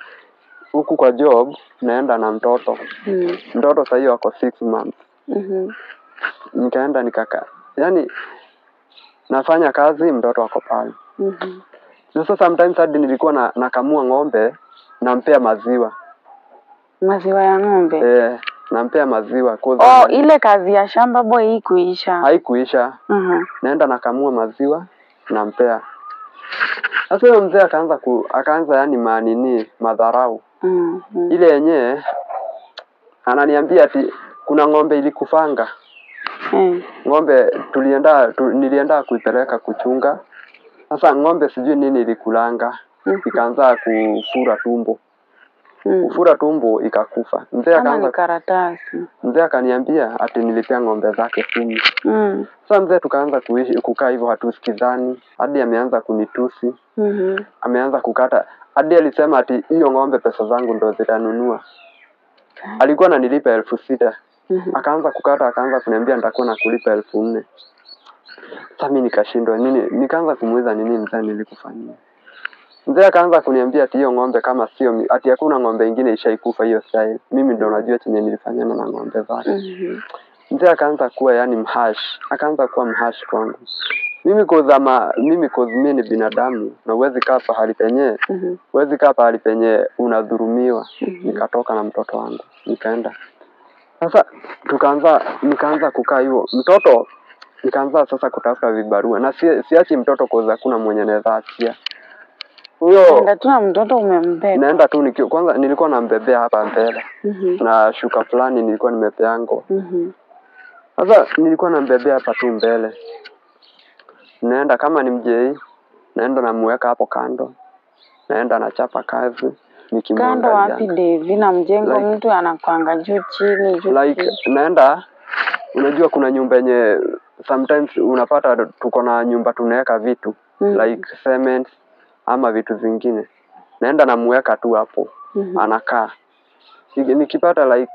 huku kwa job naenda na mtoto. Mtoto sasa hiyo ako 6 months. Nikaenda nikakaa. Yani nafanya kazi mtoto ako pale. Sasa sometimes hadi nilikuwa nakamua ng'ombe nampea maziwa. Maziwa ya ng'ombe? Nampea maziwa. Oh, ile kazi ya shamba boy haikuisha. Haikuisha. Naenda nakamua maziwa nampea. Sasa huyo mzee akaanza yani manini madharau. Ile yenyewe ananiambia ati kuna ng'ombe ilikufanga. Ng'ombe nilienda kuipeleka kuchunga. Sasa ng'ombe sijui nini ilikulanga. Ikaanza kufura tumbo. Kufura tumbo ikakufa. Mzee akaanza karatasi. Mzee akaniambia ati nilipea ng'ombe zake 10. Sasa mzee tukaanza kuishi kukaa hivyo hatusikizani. Hadi ameanza kunitusi. Ameanza kukata. Hadi alisema ati hiyo ng'ombe pesa zangu ndo zitanunua. Alikuwa ananilipa 6,000. Akaanza kukata, akaanza kuniambia nitakuwa nakulipa 4,000. Sasa mimi nikashindwa nini, nikaanza kumuuliza nini mzee nilikufanyia. Mzee akaanza kuniambia ati hiyo ng'ombe kama sio ati hakuna ng'ombe nyingine ishaikufa hiyo style. Mimi ndo najua chenye nilifanyana na ng'ombe zake. Mzee akaanza kuwa yani mhash, akaanza kuwa mhash kwangu. Mimi cause mimi ni binadamu na huwezi kaa pahali penye, huwezi kaa pahali penye unadhulumiwa. Nikatoka na mtoto wangu, nikaenda. Sasa nikaanza kukaa hivyo. Mtoto nikaanza sasa kutafuta vibarua na siachi mtoto cause hakuna mwenye anaweza achia. Huyo Naenda tu na mtoto umembeba. Naenda tu nikiwa, kwanza nilikuwa nambebea hapa mbele na shuka fulani nilikuwa nimepeango. Sasa nilikuwa nambebea hapa tu mbele. Naenda kama ni mjei, naenda namuweka hapo kando. Naenda nachapa kazi Kando nikimwangalia. wapi Devi na mjengo Like, mtu anakuanga juu chini juu like chini. naenda, unajua kuna nyumba yenye sometimes unapata tuko na nyumba tunaweka vitu like cement ama vitu zingine. Naenda namuweka tu hapo. Anakaa. Nikipata like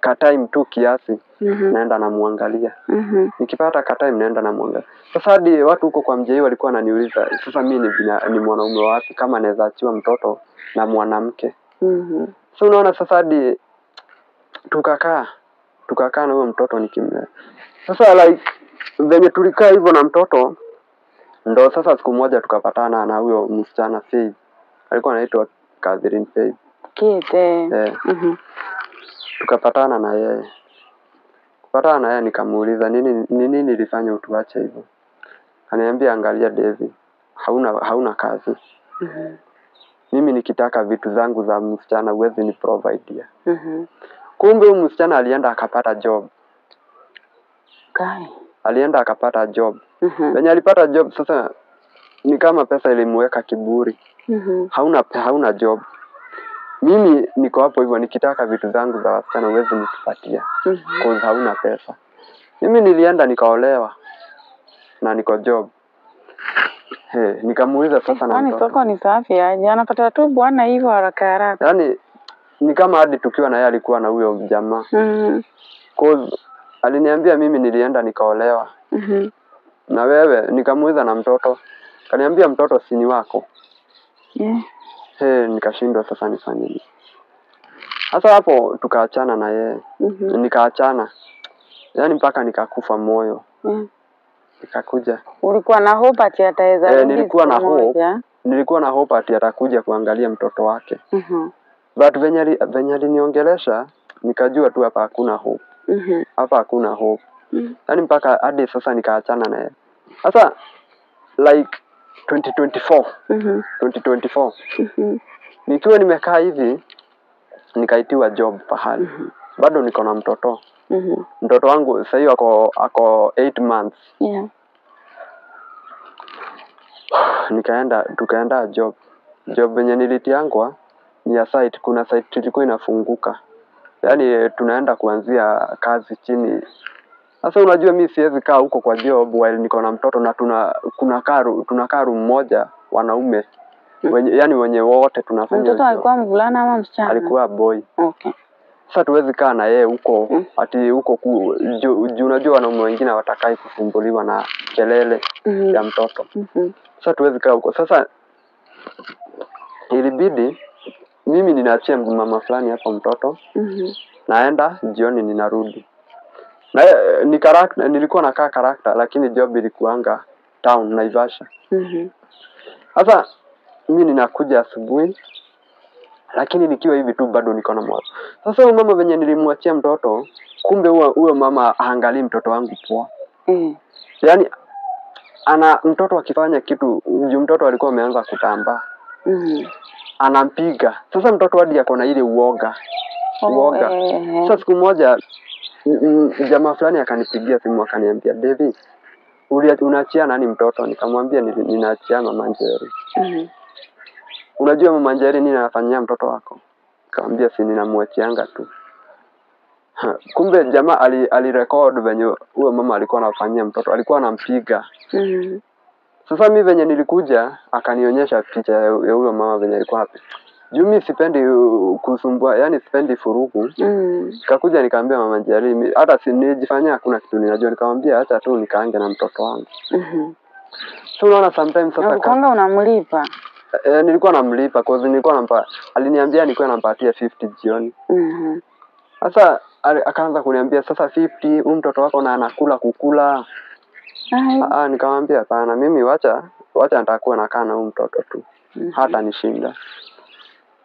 ka time tu kiasi, naenda namuangalia. Nikipata ka time naenda namuangalia. Sasa hadi watu huko kwa mjei walikuwa wananiuliza, sasa mimi ni mwanaume wapi kama naweza achiwa mtoto na mwanamke. So unaona sasa hadi tukakaa na huyo mtoto nikimlea. Sasa like venye tulikaa hivyo na mtoto, ndo sasa siku moja tukapatana na huyo msichana Faith. Alikuwa anaitwa Catherine Faith. Kete. Tukapatana na yeye. Kupatana na yeye nikamuuliza nini nini nilifanya utuache hivyo. Ananiambia angalia Devi, hauna kazi. Mimi nikitaka vitu zangu za msichana huwezi ni provide. Kumbe huyu msichana alienda akapata job. Kai. Alienda akapata job. Venye alipata job sasa ni kama pesa ilimuweka kiburi. Hauna job. Mimi niko hapo hivyo nikitaka vitu zangu za wasichana huwezi nikupatia. Cause hauna pesa. Mimi nilienda nikaolewa na niko job. He, nikamuuliza sasa na Kwani mtoto. soko ni safi aje? Anapata tu bwana hivyo haraka haraka. Yaani ni kama hadi tukiwa na yeye alikuwa na huyo jamaa. Cause aliniambia mimi nilienda nikaolewa. Na wewe nikamuuliza na mtoto. Kaniambia mtoto si ni wako. Yeah. He, nikashindwa sasa nifanye nini. Sasa hapo tukaachana na yeye. Nikaachana. Yaani mpaka nikakufa moyo. Nikakuja. Ulikuwa na hope ati ataweza rudi Nilikuwa na siku hope. moja? Nilikuwa na hope ati atakuja kuangalia mtoto wake. But venye aliniongelesha nikajua tu hapa hakuna hope. Hapa hakuna hope. Yaani mpaka hadi sasa nikaachana na yeye. Sasa like 2024. 2024. Nikiwa nimekaa hivi nikaitiwa job pahali. Bado niko na mtoto. Mtoto wangu sasa hivi ako 8 months. Yeah. Tukaenda job. Job yenye nilitiangwa ni ya site, kuna site ilikuwa inafunguka. Yaani tunaenda kuanzia kazi chini. Sasa unajua mimi siwezi kaa huko kwa job while niko na mtoto na tunakaa room moja wanaume. Wenye, yani wenye wote tunafanya. Mtoto alikuwa mvulana ama msichana? Alikuwa boy. Okay. Sasa tuwezi kaa na yeye huko ati huko juu unajua wanaume wengine hawatakai kusumbuliwa na kelele ya mtoto. Sasa tuwezi kaa huko. Sasa ilibidi mimi ninaachia mama fulani hapo mtoto. Naenda jioni ninarudi. Na ni character, nilikuwa nakaa character lakini job ilikuanga town Naivasha. Sasa mimi ninakuja asubuhi lakini nikiwa hivi tu bado niko na mawazo. Sasa huyo mama venye nilimwachia mtoto, kumbe huyo mama haangalii mtoto wangu poa. Yaani ana mtoto akifanya kitu, juu mtoto alikuwa ameanza kutambaa. Anampiga. Sasa mtoto hadi ako na ile uoga. Uoga. Sasa siku moja jamaa fulani akanipigia simu akaniambia, Devi, unaachia nani mtoto? Nikamwambia ninaachia Mama Njeri. Unajua Mama Njeri nini anafanyia mtoto wako? Nikamwambia si ninamwachianga tu. Kumbe jamaa alirecord venye huyo mama alikuwa anafanyia mtoto, alikuwa anampiga. Sasa mimi venye nilikuja akanionyesha picha ya huyo mama venye alikuwa hapo. Juu mimi sipendi kusumbua, yani sipendi furuku. Nikakuja nikamwambia Mama Njeri, hata si nilijifanyia hakuna kitu ninajua, nikamwambia acha tu nikaange na mtoto wangu. So unaona sometimes sasa ulikuwa unamlipa? Nilikuwa namlipa cause nilikuwa nampa, aliniambia nilikuwa nampatia 50 jioni. Sasa akaanza kuniambia sasa 50 huyu mtoto wako na anakula kukula. Nikamwambia hapana, mimi wacha nitakuwa nakaa na huyu mtoto tu. Hata nishinda.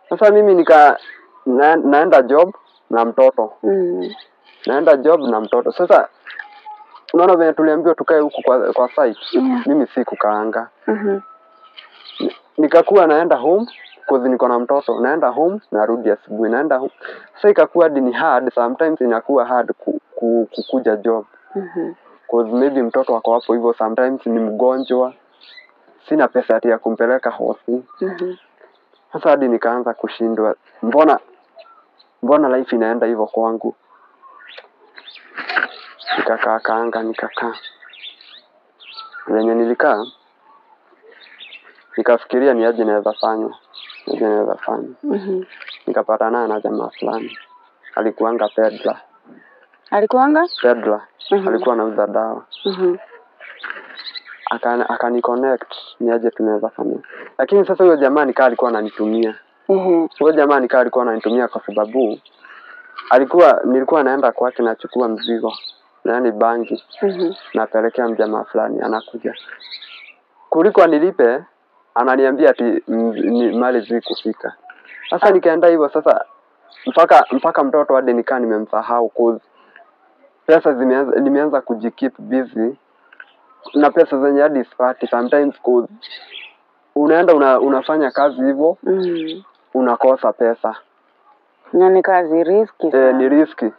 Sasa mimi naenda job na mtoto. Naenda job na mtoto. Sasa unaona venye tuliambiwa tukae huku kwa site. Mimi si kukaanga. Nikakuwa naenda home cause niko na mtoto, naenda home narudi asubuhi, naenda home. Sasa ikakuwa hadi ni hard, sometimes inakuwa hard kukuja job. Cause maybe mtoto ako hapo hivyo, sometimes ni mgonjwa, sina pesa ati ya kumpeleka hosi. Sasa hadi nikaanza kushindwa, mbona life inaenda hivyo kwangu? Nikakaa kaanga, nikakaa. Venye nilikaa nikafikiria ni aje naweza fanya, aje naweza fanya. Nikapatana na jamaa fulani alikuanga peddler. Alikuanga? Peddler. Alikuwa anauza dawa. Akani connect ni aje tunaweza fanya. Lakini sasa huyo jamaa nikaa alikuwa ananitumia. Huyo jamaa nikaa alikuwa ananitumia kwa sababu nilikuwa naenda kwake nachukua mzigo, yaani bangi. Napelekea mjamaa fulani anakuja. Kuliko anilipe ananiambia ati mali zikufika. Sasa nikaenda hivyo sasa mpaka mtoto hadi nikaa nimemsahau cause pesa nimeanza kujikeep busy na pesa zenye hadi sipati sometimes cause unaenda unafanya kazi hivyo unakosa pesa. Na ni kazi riski sana. Ni riski.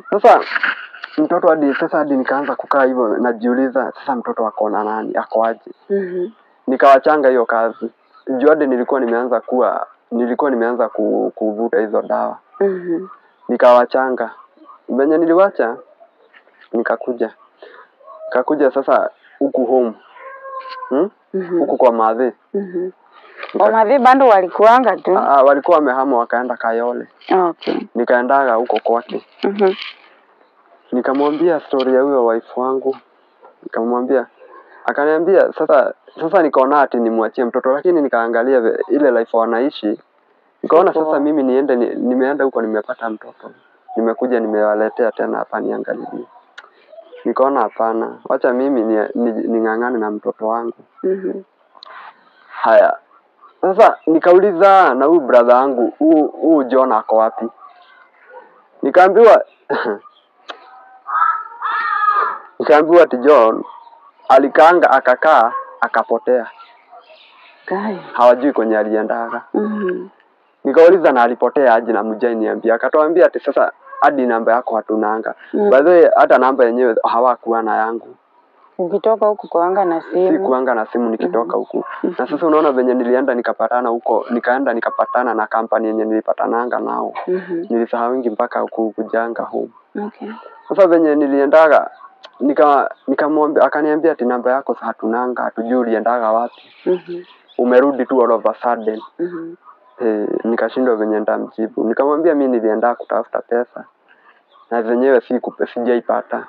Sasa mtoto hadi sasa hadi nikaanza kukaa hivyo najiuliza sasa mtoto ako na nani, ako aje? Nikawachanga hiyo kazi. Juu hadi nilikuwa nimeanza kuvuta hizo dawa. Nikawachanga. Venye niliwacha nikakuja. Nikakuja sasa huku home. Huku kwa madhe. Kwa madhe bado walikuanga tu? Walikuwa wamehama wakaenda Kayole. Okay. Nikaendaga huko kwake. Nikamwambia story ya huyo wife wangu. Nikamwambia, akaniambia sasa nikaona ati nimwachie mtoto, lakini nikaangalia ile life wanaishi. Nikaona sasa mimi niende nimeenda huko nimepata mtoto. Nimekuja nimewaletea tena hapa niangalilie. Nikaona hapana, wacha mimi ning'ang'ane na mtoto wangu. Haya. Sasa nikauliza na huyu brother wangu, huyu John ako wapi? Nikaambiwa ati John alikaanga akakaa akapotea. Kai. Hawajui kwenye aliendaga. Nikauliza na alipotea aje na mjai niambia. Akatuambia ati sasa hadi namba yako hatunanga. By the way hata namba yenyewe hawakuwa na yangu. Ukitoka huku kuanga na simu. Sikuanga na simu nikitoka huku. Na sasa unaona venye nilienda nikapatana huko, nikaenda nikapatana na company yenye nilipatananga nao. Nilisahau wingi mpaka huku kujanga home. Okay. Sasa venye niliendaga nikamwambia, akaniambia ati namba yako hatunanga, hatujui uliendaga wapi. Umerudi tu all of a sudden. Nikashindwa venye nitamjibu. Nikamwambia mimi nilienda kutafuta pesa na zenyewe sijaipata.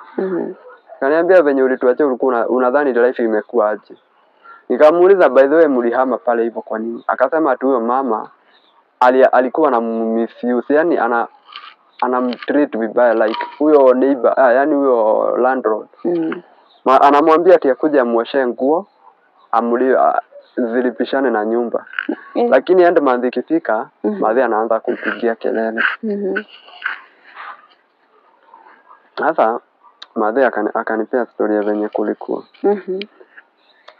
Akaniambia venye ulituacha ulikuwa unadhani life imekuwa aje? Nikamuuliza by the way mlihama pale hivyo kwa nini? Akasema ati huyo mama alikuwa na misuse, yani anamtreat vibaya like huyo neighbor, yani huyo landlord. Anamwambia ati akuje amuoshe nguo, zilipishane na nyumba. Lakini end month ikifika, madhe anaanza kumpigia kelele. Sasa madhe akanipea story ya venye kulikuwa.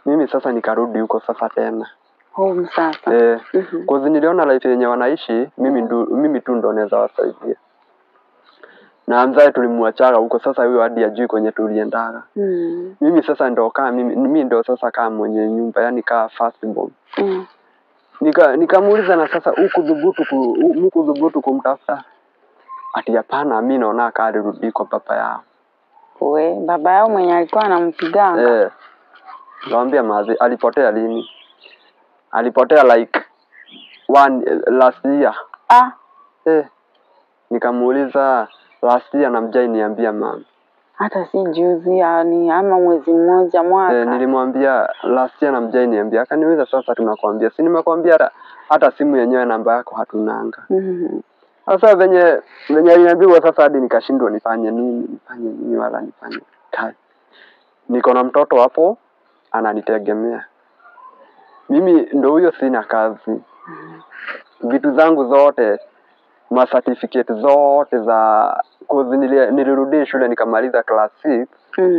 Mimi sasa nikarudi huko sasa tena. Home sasa. Cause niliona life yenye wanaishi, mimi tu ndo naweza wasaidia. Na mzae tulimwachaga huko sasa huyo hadi ajui kwenye tuliendaga. Mimi sasa ndo kaa mimi ndo sasa kaa mwenye nyumba, yani kaa first born. Nikamuuliza na sasa hukudhubutu kumtafuta? Ati hapana, mimi naona alirudi kwa baba yao. We, baba yao mwenye alikuwa anampiganga. Nikamwambia mazi alipotea lini? Alipotea like last year. Nikamuuliza last year na mjai niambia mama. Hata si juzi yani ama mwezi mmoja mwaka. Nilimwambia last year na mjai niambia. Akaniuliza sasa tunakwambia. Si nimekwambia hata simu yenyewe namba yako hatunanga. Sasa venye aliniambiwa sasa hadi nikashindwa nifanye nini wala nifanye kai. Niko na mtoto hapo ananitegemea. Mimi ndo huyo sina kazi. Vitu zangu zote, ma certificate zote za cause nilirudi shule nikamaliza class 6.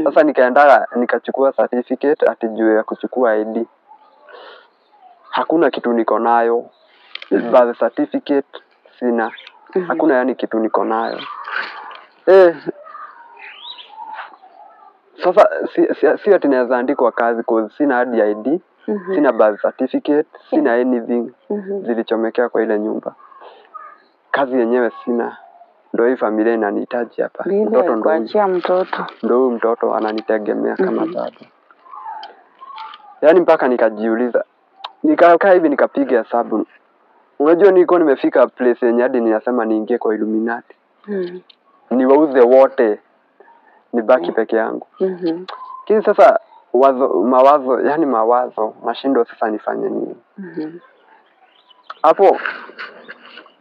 Sasa nikaenda nikachukua certificate ati juu ya kuchukua ID. Hakuna kitu niko nayo. Birth certificate sina. Hakuna yani kitu niko nayo. Sasa si ati naweza andikwa kazi cause sina hadi ID, sina birth certificate, sina anything. Zilichomekea kwa ile nyumba. Kazi yenyewe sina. Ndio hii familia inanihitaji hapa. Bibi Mtoto ndo huyu. alikuachia mtoto. Ndo huyu mtoto ananitegemea kama baba. Yaani mpaka nikajiuliza. Nikakaa hivi nikapiga hesabu. Unajua nilikuwa nimefika place yenye hadi ninasema niingie kwa Illuminati. Niwauze wote. Nibaki peke yangu. Lakini sasa mawazo, yani mawazo, nashindwa sasa nifanye nini. Hapo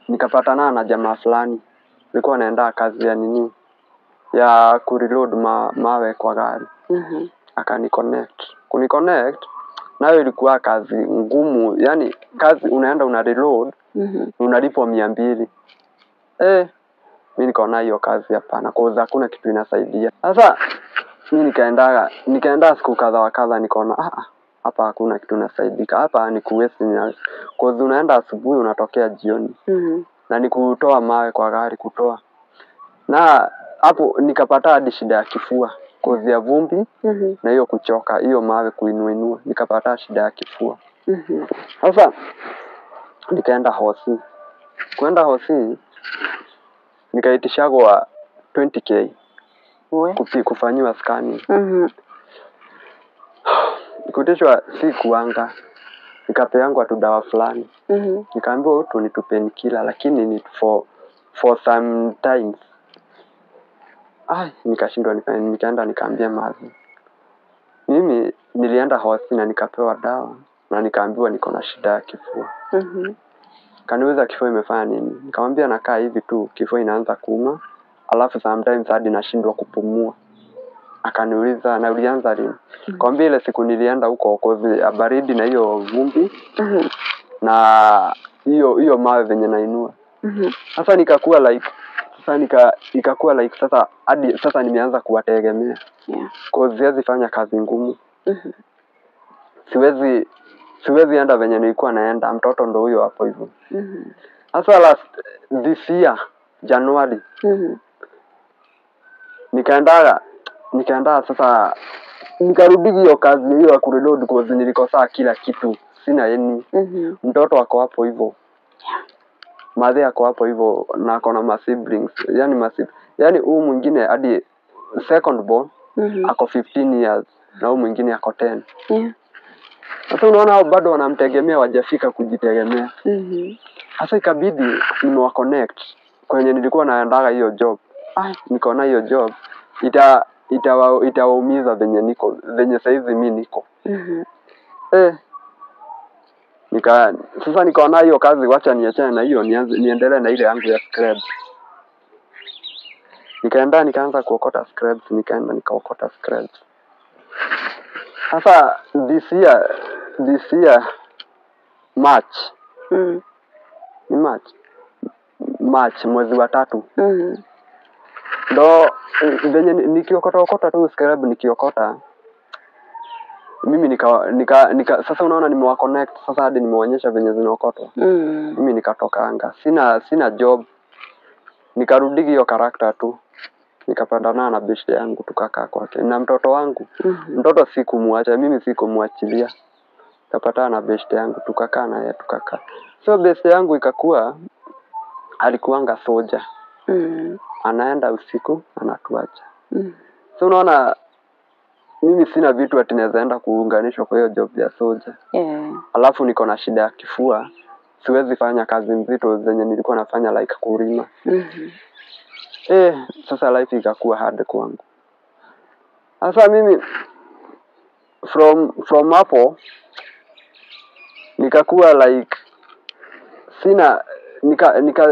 nikapatana na jamaa fulani. Nilikuwa naenda kazi ya nini? Ya kureload mawe kwa gari. Akaniconnect. Kuniconnect nayo ilikuwa kazi ngumu, yani kazi unaenda una reload, unalipwa 200. Mimi nikaona hiyo kazi hapana, cause hakuna kitu inasaidia. Sasa mimi nikaenda siku kadha wa kadha, nikaona hapa hakuna kitu inasaidika. Hapa ni kuwaste, cause unaenda asubuhi unatokea jioni. Na ni kutoa mawe kwa gari kutoa. Na hapo nikapata hadi shida ya kifua cause ya vumbi na hiyo kuchoka, hiyo mawe kuinuinua, nikapata shida ya kifua. Sasa nikaenda hosi. Kwenda hosi nikaitishagwa 20k kufanyiwa scanning. Kuitishwa si kuanga. Nikapeangwa tu dawa fulani. Nikaambiwa hutu ni tu painkiller lakini ni for some times. Nikashindwa nikaenda nikaambia mazi. Mimi nilienda hosi na nikapewa dawa na nikaambiwa niko na shida ya kifua. Kaniuliza kifua imefanya nini? Nikamwambia nakaa hivi tu kifua inaanza kuuma, alafu sometimes hadi nashindwa kupumua. Akaniuliza na ulianza lini? Nikamwambia ile siku nilienda huko cause ya baridi na hiyo vumbi na hiyo mawe venye nainua. Sasa nikakuwa like sasa ikakuwa like sasa hadi sasa nimeanza kuwategemea. Cause siwezi fanya kazi ngumu. Siwezi enda venye nilikuwa naenda, mtoto ndo huyo hapo hivyo. Sasa last this year January nikaenda sasa nikarudi hiyo kazi hiyo ya kureload cause nilikosa kila kitu. Sina yani. Mtoto ako hapo hivyo. Madhe ako hapo hivyo na ako na ma siblings. Yani yani huyu mwingine hadi second born ako 15 years na huyu mwingine ako 10. Sasa unaona hao bado wanamtegemea, wajafika kujitegemea. Sasa ikabidi nimewa connect kwenye nilikuwa naendaga hiyo job. Nikaona hiyo job itawaumiza venye niko, venye saizi mimi niko. Sasa nikaona hiyo kazi wacha niachane na hiyo, niendelee na ile yangu ya scrap. Nikaenda nikaanza kuokota scraps, nikaenda nikaokota scraps. Sasa this year March. Ni March. March mwezi wa 3. Ndo venye nikiokota okota tu scrap nikiokota. Mimi nika sasa unaona nimewa connect sasa hadi nimewaonyesha venye zinaokotwa. Mimi nikatoka anga. Sina job. Nikarudi hiyo character tu. Nikapandana na beshte yangu tukakaa kwake. Na mtoto wangu. Mtoto sikumwacha, mimi sikumwachilia. Nikapatana na beshte yangu tukakaa na yeye tukakaa. So beshte yangu ikakuwa alikuanga soja. Anaenda usiku anatuacha. So unaona mimi sina vitu ati naweza enda kuunganishwa kwa hiyo job ya soja. Alafu niko na shida ya kifua. Siwezi fanya kazi nzito zenye nilikuwa nafanya like kulima. Sasa life ikakuwa hard kwangu. Sasa mimi from hapo nikakuwa like sina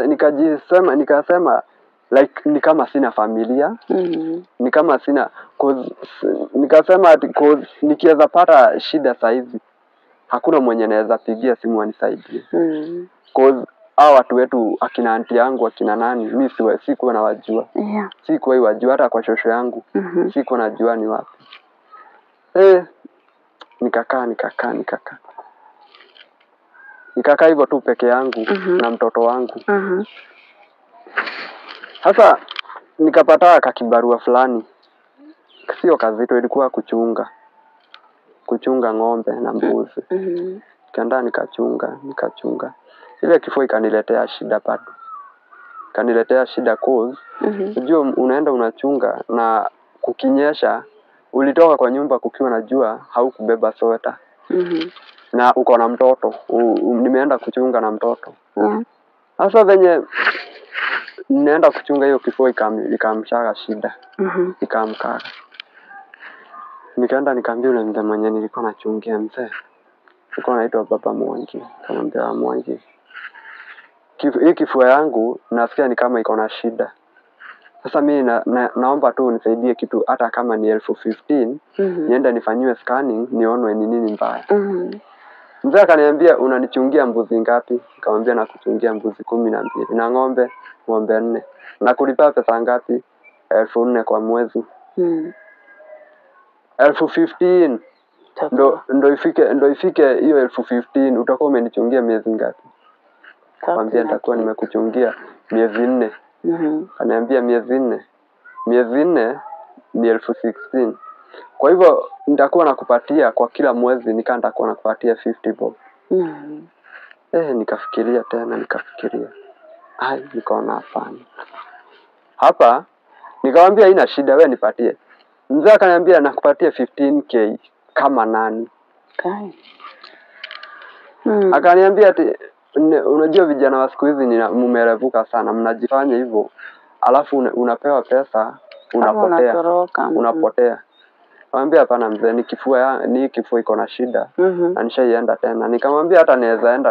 nikajisema nikasema like ni kama sina familia. Ni kama sina cause nikasema ati cause nikiweza pata shida saizi hakuna mwenye naweza pigia simu anisaidie. Cause hao watu wetu akina auntie yangu akina nani mimi sikuwa nawajua. Sikuwa wajua hata kwa shosho yangu. Sikuwa najua ni wapi. Nikakaa. Nikakaa hivyo tu peke yangu na mtoto wangu. Sasa nikapata kakibarua fulani. Sio kazito, ilikuwa kuchunga. Kuchunga ng'ombe na mbuzi. Nikaenda nikachunga. Ile kifua ikaniletea shida bado. Ikaniletea shida cause unajua unaenda unachunga na kukinyesha, ulitoka kwa nyumba kukiwa na jua, haukubeba sweta. Na uko na mtoto. Nimeenda kuchunga na mtoto. Sasa venye nimeenda kuchunga hiyo kifua ikamshaga shida. Ikamkaga. Nikaenda nikaambia yule mzee mwenye nilikuwa nachungia mzee. Alikuwa anaitwa Baba Mwangi. Nikamwambia Mwangi, hii kifua yangu nasikia ni kama iko na shida. Sasa mimi naomba tu unisaidie kitu hata kama ni 15,000 niende nifanyiwe scanning nionwe ni nini mbaya. Mzee akaniambia unanichungia mbuzi ngapi? Nikamwambia nakuchungia mbuzi 12 na ng'ombe 4. Na kulipa pesa ngapi? 4,000 kwa mwezi. 15,000. Ndo ifike hiyo 15,000 utakuwa umenichungia miezi ngapi? Nikamwambia nitakuwa nimekuchungia miezi 4. Akaniambia miezi 4. Miezi 4 ni 16,000. Kwa hivyo nitakuwa nakupatia kwa kila mwezi, nitakuwa nakupatia 50 bob. Nikafikiria tena, nikafikiria. Ai, nikaona hapana. Hapa nikamwambia haina shida, wewe nipatie. Mzee akaniambia nakupatia 15k kama nani? Kai. Akaniambia ati unajua vijana wa siku hizi mmerevuka sana, mnajifanya hivyo. Alafu unapewa pesa, unapotea. Unapotea. Nikamwambia hapana mzee, ni kifua ni kifua iko na shida. Na nishaienda tena. Nikamwambia hata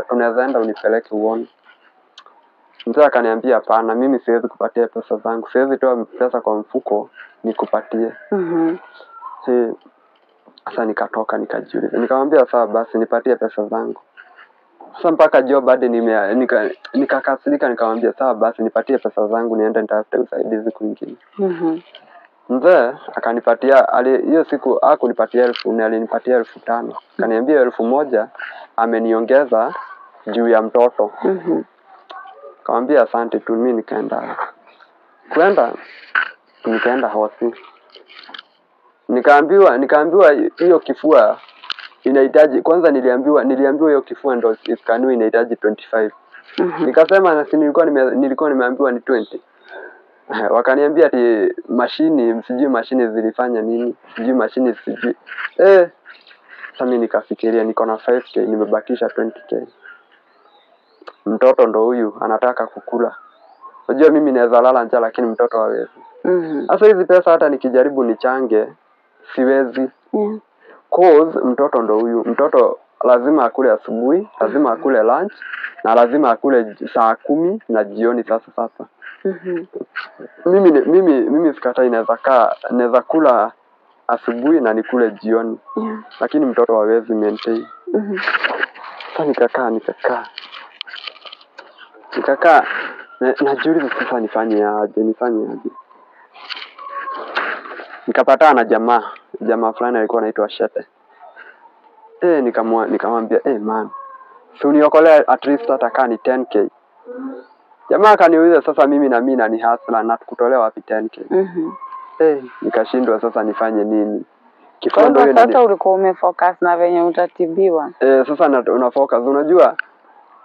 tunaweza enda unipeleke uone. Mzee akaniambia hapana, mimi siwezi kupatia pesa zangu. Siwezi toa pesa kwa mfuko nikupatie. Sasa nikatoka nikajiuliza. Nikamwambia sawa basi nipatie pesa zangu. Sasa mpaka job hadi nikakasirika, nikamwambia sawa basi nipatie pesa zangu niende nitafute usaidizi kwingine. Mzee akanipatia, hiyo siku hakunipatia 1,000, alinipatia 5,000. Akaniambia 1,000 ameniongeza juu ya mtoto. Nikamwambia asante tu, mimi nikaenda. Kwenda nikaenda hosi. Nikaambiwa hiyo kifua inahitaji, kwanza niliambiwa hiyo kifua ndio iskaniwe inahitaji 25. Nikasema na si nilikuwa nimeambiwa ni 20. Wakaniambia ati mashini, sijui mashini zilifanya nini, sijui mashini sijui. Sasa mimi nikafikiria niko na 5k, nimebakisha 20k. Mtoto ndo huyu anataka kukula. Unajua mimi naweza lala njaa lakini mtoto hawezi. Sasa hizi pesa hata nikijaribu nichange siwezi. Cause mtoto ndo huyu, mtoto lazima akule asubuhi, lazima akule lunch na lazima akule saa 10 na jioni sasa. Mimi sikatai, naweza kula asubuhi na nikule jioni. Lakini mtoto hawezi maintain. Sasa nikakaa. Nikakaa najiuliza sasa nifanye aje. Nikapatana na jamaa fulani alikuwa anaitwa Shete. Nikamwambia man, si uniokolee at least hata kama ni 10k. Jamaa akaniuliza sasa mimi na mimi ni hustler na kutolea wapi 10k? Nikashindwa sasa nifanye nini. Kifundo hiyo sasa ulikuwa umefocus na venye utatibiwa. Sasa una focus, unajua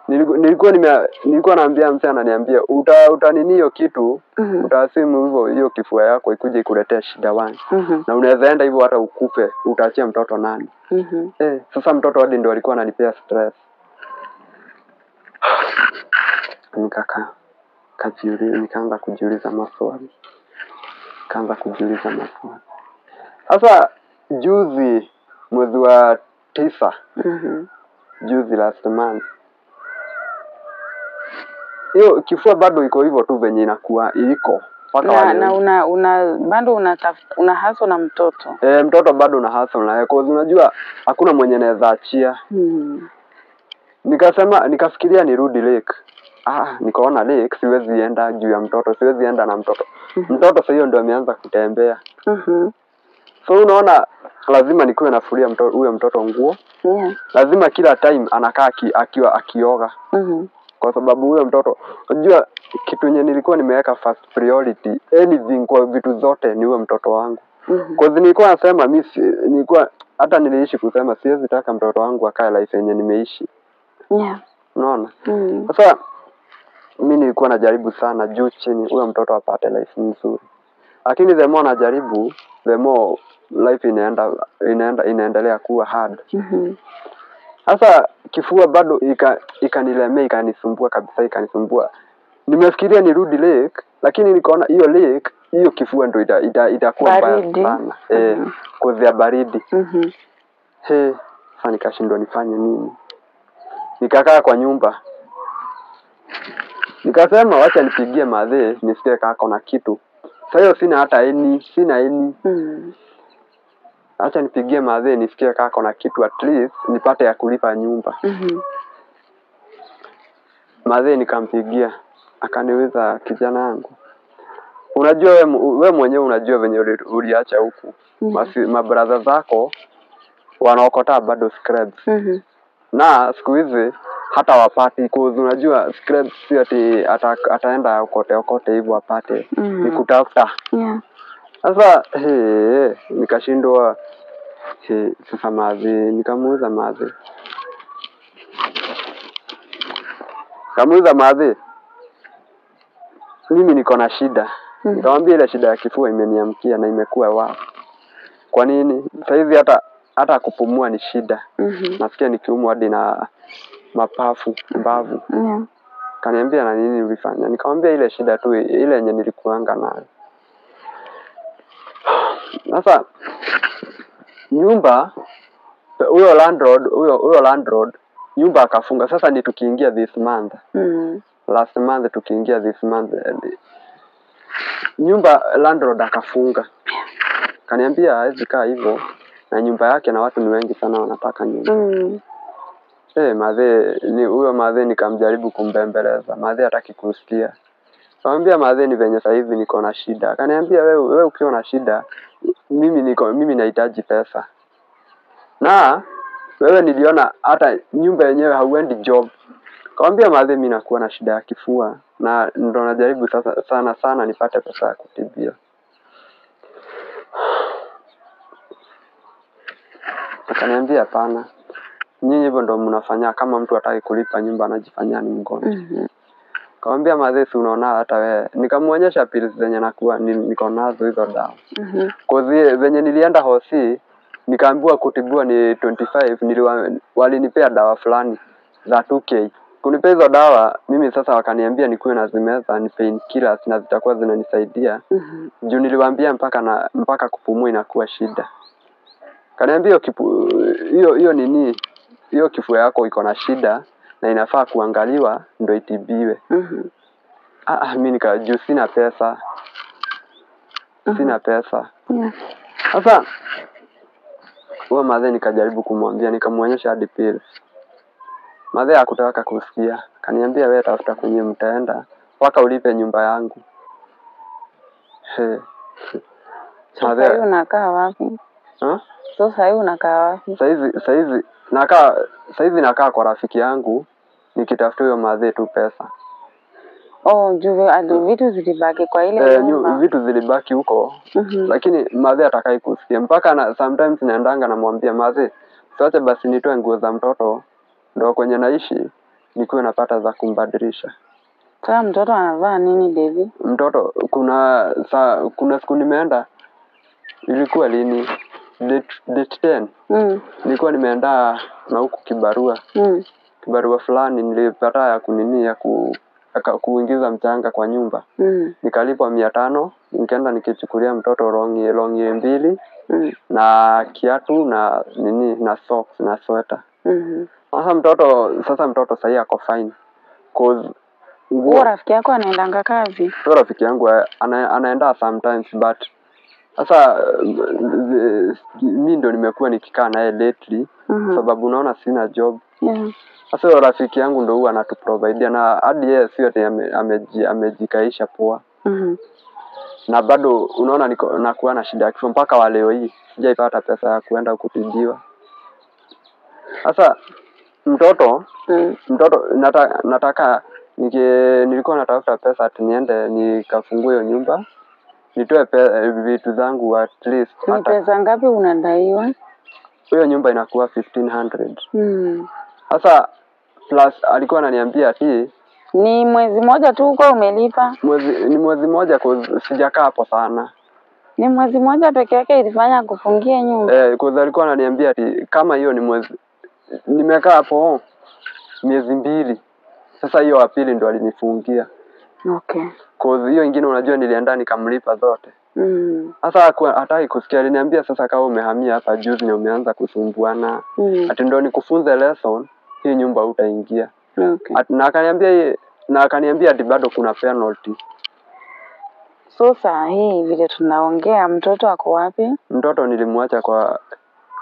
nilikuwa naambia mzee, ananiambia uta nini hiyo kitu, utasimu hivyo hiyo kifua yako ikuje ikuletee shida wani. Na unaweza enda hivyo hata ukufe, utaachia mtoto nani? Sasa mtoto hadi ndio alikuwa ananipea stress. Nikakaa, nikaanza kujiuliza maswali. Sasa juzi mwezi wa 9, juzi last month, hiyo kifua bado iko hivyo tu venye inakuwa iko paka na una bado una hustle na mtoto. Mtoto bado una hustle na yeye, cause unajua hakuna mwenye anaweza achia. Nikasema nikafikiria nirudi lake. Nikaona lake siwezi enda juu ya mtoto, siwezi enda na mtoto. Mtoto sasa hiyo ndio ameanza kutembea. So unaona lazima nikuwe nafulia mtoto, huyo mtoto nguo, Yeah. Lazima kila time anakaa akiwa akioga. Kwa sababu huyo mtoto, unajua kitu yenye nilikuwa nimeweka first priority anything kwa vitu zote ni huyo mtoto wangu. Kwa nilikuwa nasema mimi nilikuwa hata niliishi kusema siwezi taka mtoto wangu akae life yenye nimeishi. Yeah. Unaona? Sasa mimi nilikuwa najaribu sana juu chini huyo mtoto apate life nzuri. Lakini the more najaribu, the more life inaendelea kuwa hard. Sasa kifua bado ikanilemea, ikanisumbua kabisa, ikanisumbua. Nimefikiria nirudi lake, lakini nikaona hiyo lake, hiyo kifua ndio itakuwa mbaya sana. Kwa baridi. Sasa nikashindwa nifanye nini. Nikakaa kwa nyumba. Nikasema wacha nipigie madhe nisikie kako na kitu. Sasa hiyo sina hata any, sina any. Acha nipigie madhe nisikie kako na kitu, at least nipate ya kulipa nyumba. Madhe nikampigia, akaniuliza kijana yangu, unajua we mwenyewe unajua venye uliacha huku. Mabrother zako wanaokota bado scraps. Na siku hizi hata wapati, cause unajua scraps si ati ataenda okote hivyo apate. Ni kutafuta. Yeah. Sasa nikashindwa. Sasa madhe nikamuuza madhe. Nikamuuza madhe, mimi niko na shida. Nikamwambia ile shida ya kifua imeniamkia na imekuwa wapi. Kwa nini? Sasa hivi hata kupumua ni shida. Nasikia nikiumwa hadi na mapafu, mbavu. Yeah. Kaniambia na nini ulifanya? Nikamwambia ile shida tu ile yenye nilikuanga nayo. Sasa nyumba huyo landlord, huyo landlord nyumba akafunga. Sasa ni tukiingia this month. Last month tukiingia this month, nyumba landlord akafunga. Kaniambia hawezi kaa hivyo na nyumba yake na watu ni wengi sana wanataka nyumba. Madhe ni huyo madhe nikamjaribu kumbembeleza. Madhe hataki kusikia. Nikamwambia madhe ni venye sasa hivi niko na shida. Akaniambia wewe ukiwa na shida, mimi nahitaji pesa. Na wewe niliona hata nyumba yenyewe hauendi job. Nikamwambia madhe mimi nakuwa na shida ya kifua na ndo najaribu sasa sana sana nipate pesa ya kutibia. Akaniambia hapana, nyinyi hivyo ndo mnafanya, kama mtu hataki kulipa nyumba anajifanyia ni mgonjwa. Nikamwambia madhe si unaona hata wewe. Nikamuonyesha pills zenye nakuwa niko nazo hizo dawa. Cause venye nilienda hosi nikaambiwa kutibiwa ni 25, walinipea dawa fulani za 2K. Kunipea hizo dawa mimi sasa wakaniambia nikuwe nazimeza ni painkillers na zitakuwa zinanisaidia. Juu niliwaambia mpaka kupumua inakuwa shida. Kaniambia hiyo nini, hiyo kifua yako iko na shida na inafaa kuangaliwa ndio itibiwe. Mimi nikajua sina pesa. Sina pesa. Sasa huyo madhe nikajaribu kumwambia, nikamuonyesha hadi pills. Madhe hakutaka kusikia. Kaniambia wewe tafuta kwenye mtaenda mpaka ulipe nyumba yangu. Sasa unakaa wapi? Sasa unakaa wapi? Saizi nakaa kwa rafiki yangu nikitafuta huyo madhe tu pesa. Oh, juu vitu zilibaki kwa ile nyumba. Vitu zilibaki huko. Lakini madhe atakai kusikia. Mpaka na sometimes naendanga namwambia madhe, siache basi nitoe nguo za mtoto ndo kwenye naishi nikuwe napata za kumbadilisha. Sasa mtoto anavaa nini Devi? Mtoto kuna siku nimeenda, ilikuwa lini? Date 10. Nilikuwa nimeenda na huku kibarua. Kibarua fulani nilipata ya kunini ya kuingiza mchanga kwa nyumba. Nikalipwa 500, nikaenda nikichukulia mtoto longi 2 na kiatu na nini na socks na sweater. Sasa mtoto sasa ako fine. Cause huo rafiki yako anaendanga kazi? Huo rafiki yangu anaenda sometimes, but sasa mimi ndo nimekuwa nikikaa naye lately sababu naona sina job. Sasa rafiki yangu ndo huwa anatuprovidea na hadi yeye sio ati amejikaisha poa. Na bado unaona niko nakuwa na shida ya kifua mpaka wa leo hii sijaipata pesa ya kuenda kutibiwa. Sasa mtoto nataka nilikuwa natafuta pesa ati niende nikafungue hiyo nyumba, nitoe vitu zangu at least. Ni pesa ngapi unadaiwa? Hiyo nyumba inakuwa 1500. Sasa plus alikuwa ananiambia ati ni mwezi mmoja tu uko umelipa? Ni mwezi mmoja cause sijakaa hapo sana. Ni mwezi mmoja peke yake ilifanya kufungia nyumba? Cause alikuwa ananiambia ati kama hiyo ni mwezi, nimekaa hapo miezi 2. Sasa hiyo ya pili ndo alinifungia. Okay. Cause hiyo ingine unajua nilienda nikamlipa zote. Sasa hataki kusikia, aliniambia sasa kama umehamia hapa juzi na umeanza kusumbuana, ati ndo nikufunze lesson, hii nyumba hutaingia. Okay. Na akaniambia ati bado kuna penalty. So saa hii vile tunaongea mtoto ako wapi? Mtoto nilimwacha kwa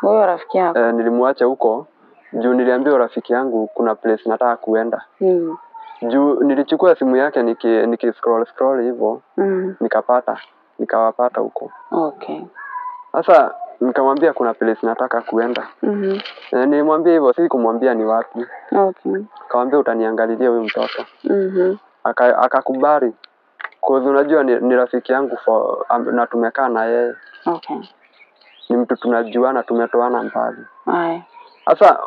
huyo rafiki yako. Nilimwacha huko juu niliambia rafiki yangu kuna place nataka kuenda. Juu nilichukua simu yake niki scroll hivyo, nikawapata huko. Okay. Sasa nikamwambia kuna place nataka kuenda. Nilimwambia hivyo, si kumwambia ni wapi. Okay. Nikamwambia utaniangalilia huyu mtoto. Akakubali. Cause unajua ni rafiki yangu na tumekaa na yeye. Okay. Ni mtu tunajuana, tumetoana mbali. Haya. Sasa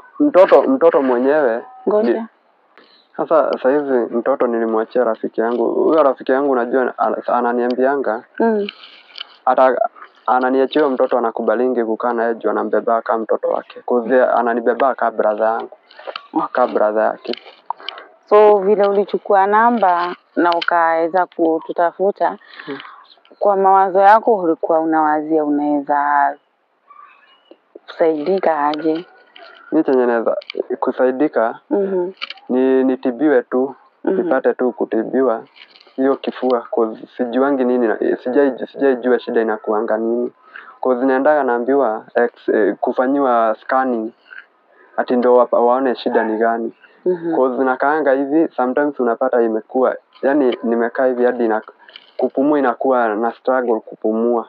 mtoto mwenyewe ngoja. Sasa sasa hivi mtoto nilimwachia rafiki yangu. Huyo rafiki yangu unajua ananiambianga hata ananiachia mtoto, anakubalingi kukaa naye juu anambeba kama mtoto wake. Cause ananibeba kama brother yangu. Kama brother yake. So vile ulichukua namba na ukaweza kututafuta, kwa mawazo yako ulikuwa unawazia unaweza kusaidika aje? Mimi chenye naweza kusaidika ni nitibiwe tu, nipate tu kutibiwa hiyo kifua, cause sijuangi nini, sijaijua shida inakuanga nini. Cause naendaga naambiwa kufanyiwa scanning ati ndo waone shida ni gani. Cause nakaanga hivi sometimes unapata imekuwa, yani nimekaa hivi hadi kupumua inakuwa na struggle kupumua.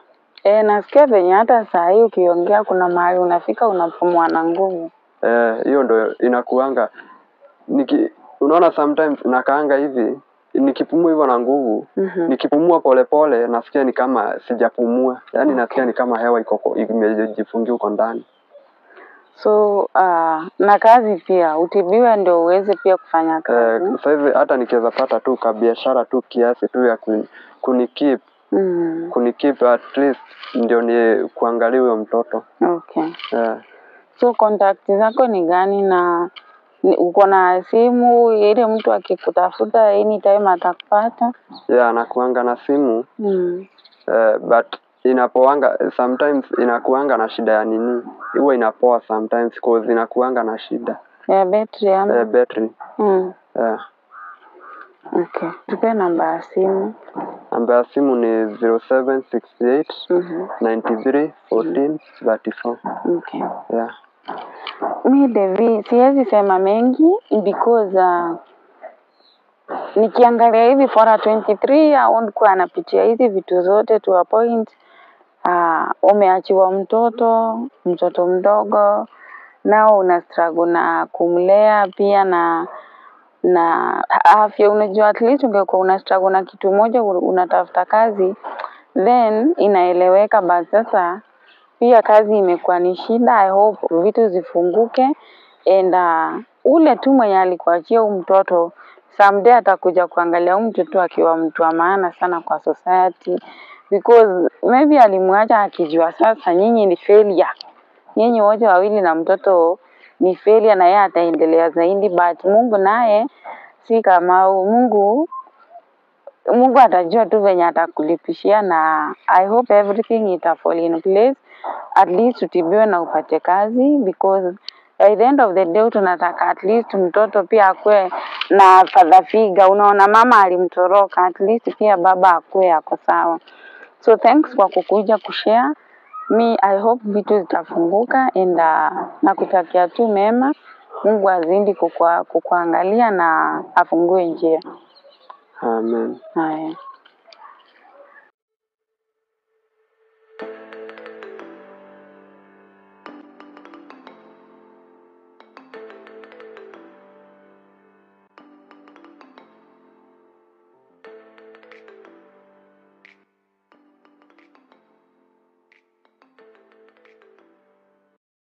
Nasikia venye hata saa hii ukiongea kuna mahali unafika unapumua na nguvu. Hiyo ndo inakuanga. Unaona sometimes nakaanga hivi nikipumua hivyo na nguvu, nikipumua polepole nasikia ni kama sijapumua. Yaani nasikia ni kama hewa iko imejifungia huko ndani. So na kazi pia utibiwe ndio uweze pia kufanya kazi. Sasa hivi hata nikiweza pata tu ka biashara tu kiasi tu ya kunikeep. Kunikeep at least ndio ni kuangalia huyo mtoto. Okay. So contact zako ni gani, na uko na simu ile mtu akikutafuta anytime atakupata? Yeah, nakuanga na simu. But inapoanga sometimes inakuanga na shida ya nini? Huwa inapoa sometimes cause inakuanga na shida ya battery ama? Battery. Yeah. Okay. Tupe namba ya simu. Namba ya simu ni 0768 93 14 34. Okay. Yeah. Mi Devi siwezi sema mengi because nikiangalia hivi for a 23-year-old kwa anapitia hizi vitu zote to a point. Umeachiwa mtoto mdogo, nao una struggle na kumlea pia na afya. Unajua at least ungekuwa una struggle na kitu moja, unatafuta kazi, then inaeleweka. But sasa pia kazi imekuwa ni shida. I hope vitu zifunguke and ule tu mwenye alikuachia huyu mtoto someday atakuja kuangalia huyu mtoto akiwa mtu wa maana sana kwa society, because maybe alimwacha akijua sasa nyinyi ni failure, nyinyi wote wawili na mtoto ni failure, na yeye ataendelea zaidi. But Mungu naye si kama Mungu atajua tu venye atakulipishia, na I hope everything ita fall in place. At least utibiwe na upate kazi, because by the end of the day tunataka at least mtoto pia akue na father figure. Unaona mama alimtoroka, at least pia baba akue ako sawa. So thanks kwa kukuja kushare. Me I hope vitu zitafunguka and nakutakia tu mema. Mungu azidi kukuangalia na afungue njia. Amen. Haya.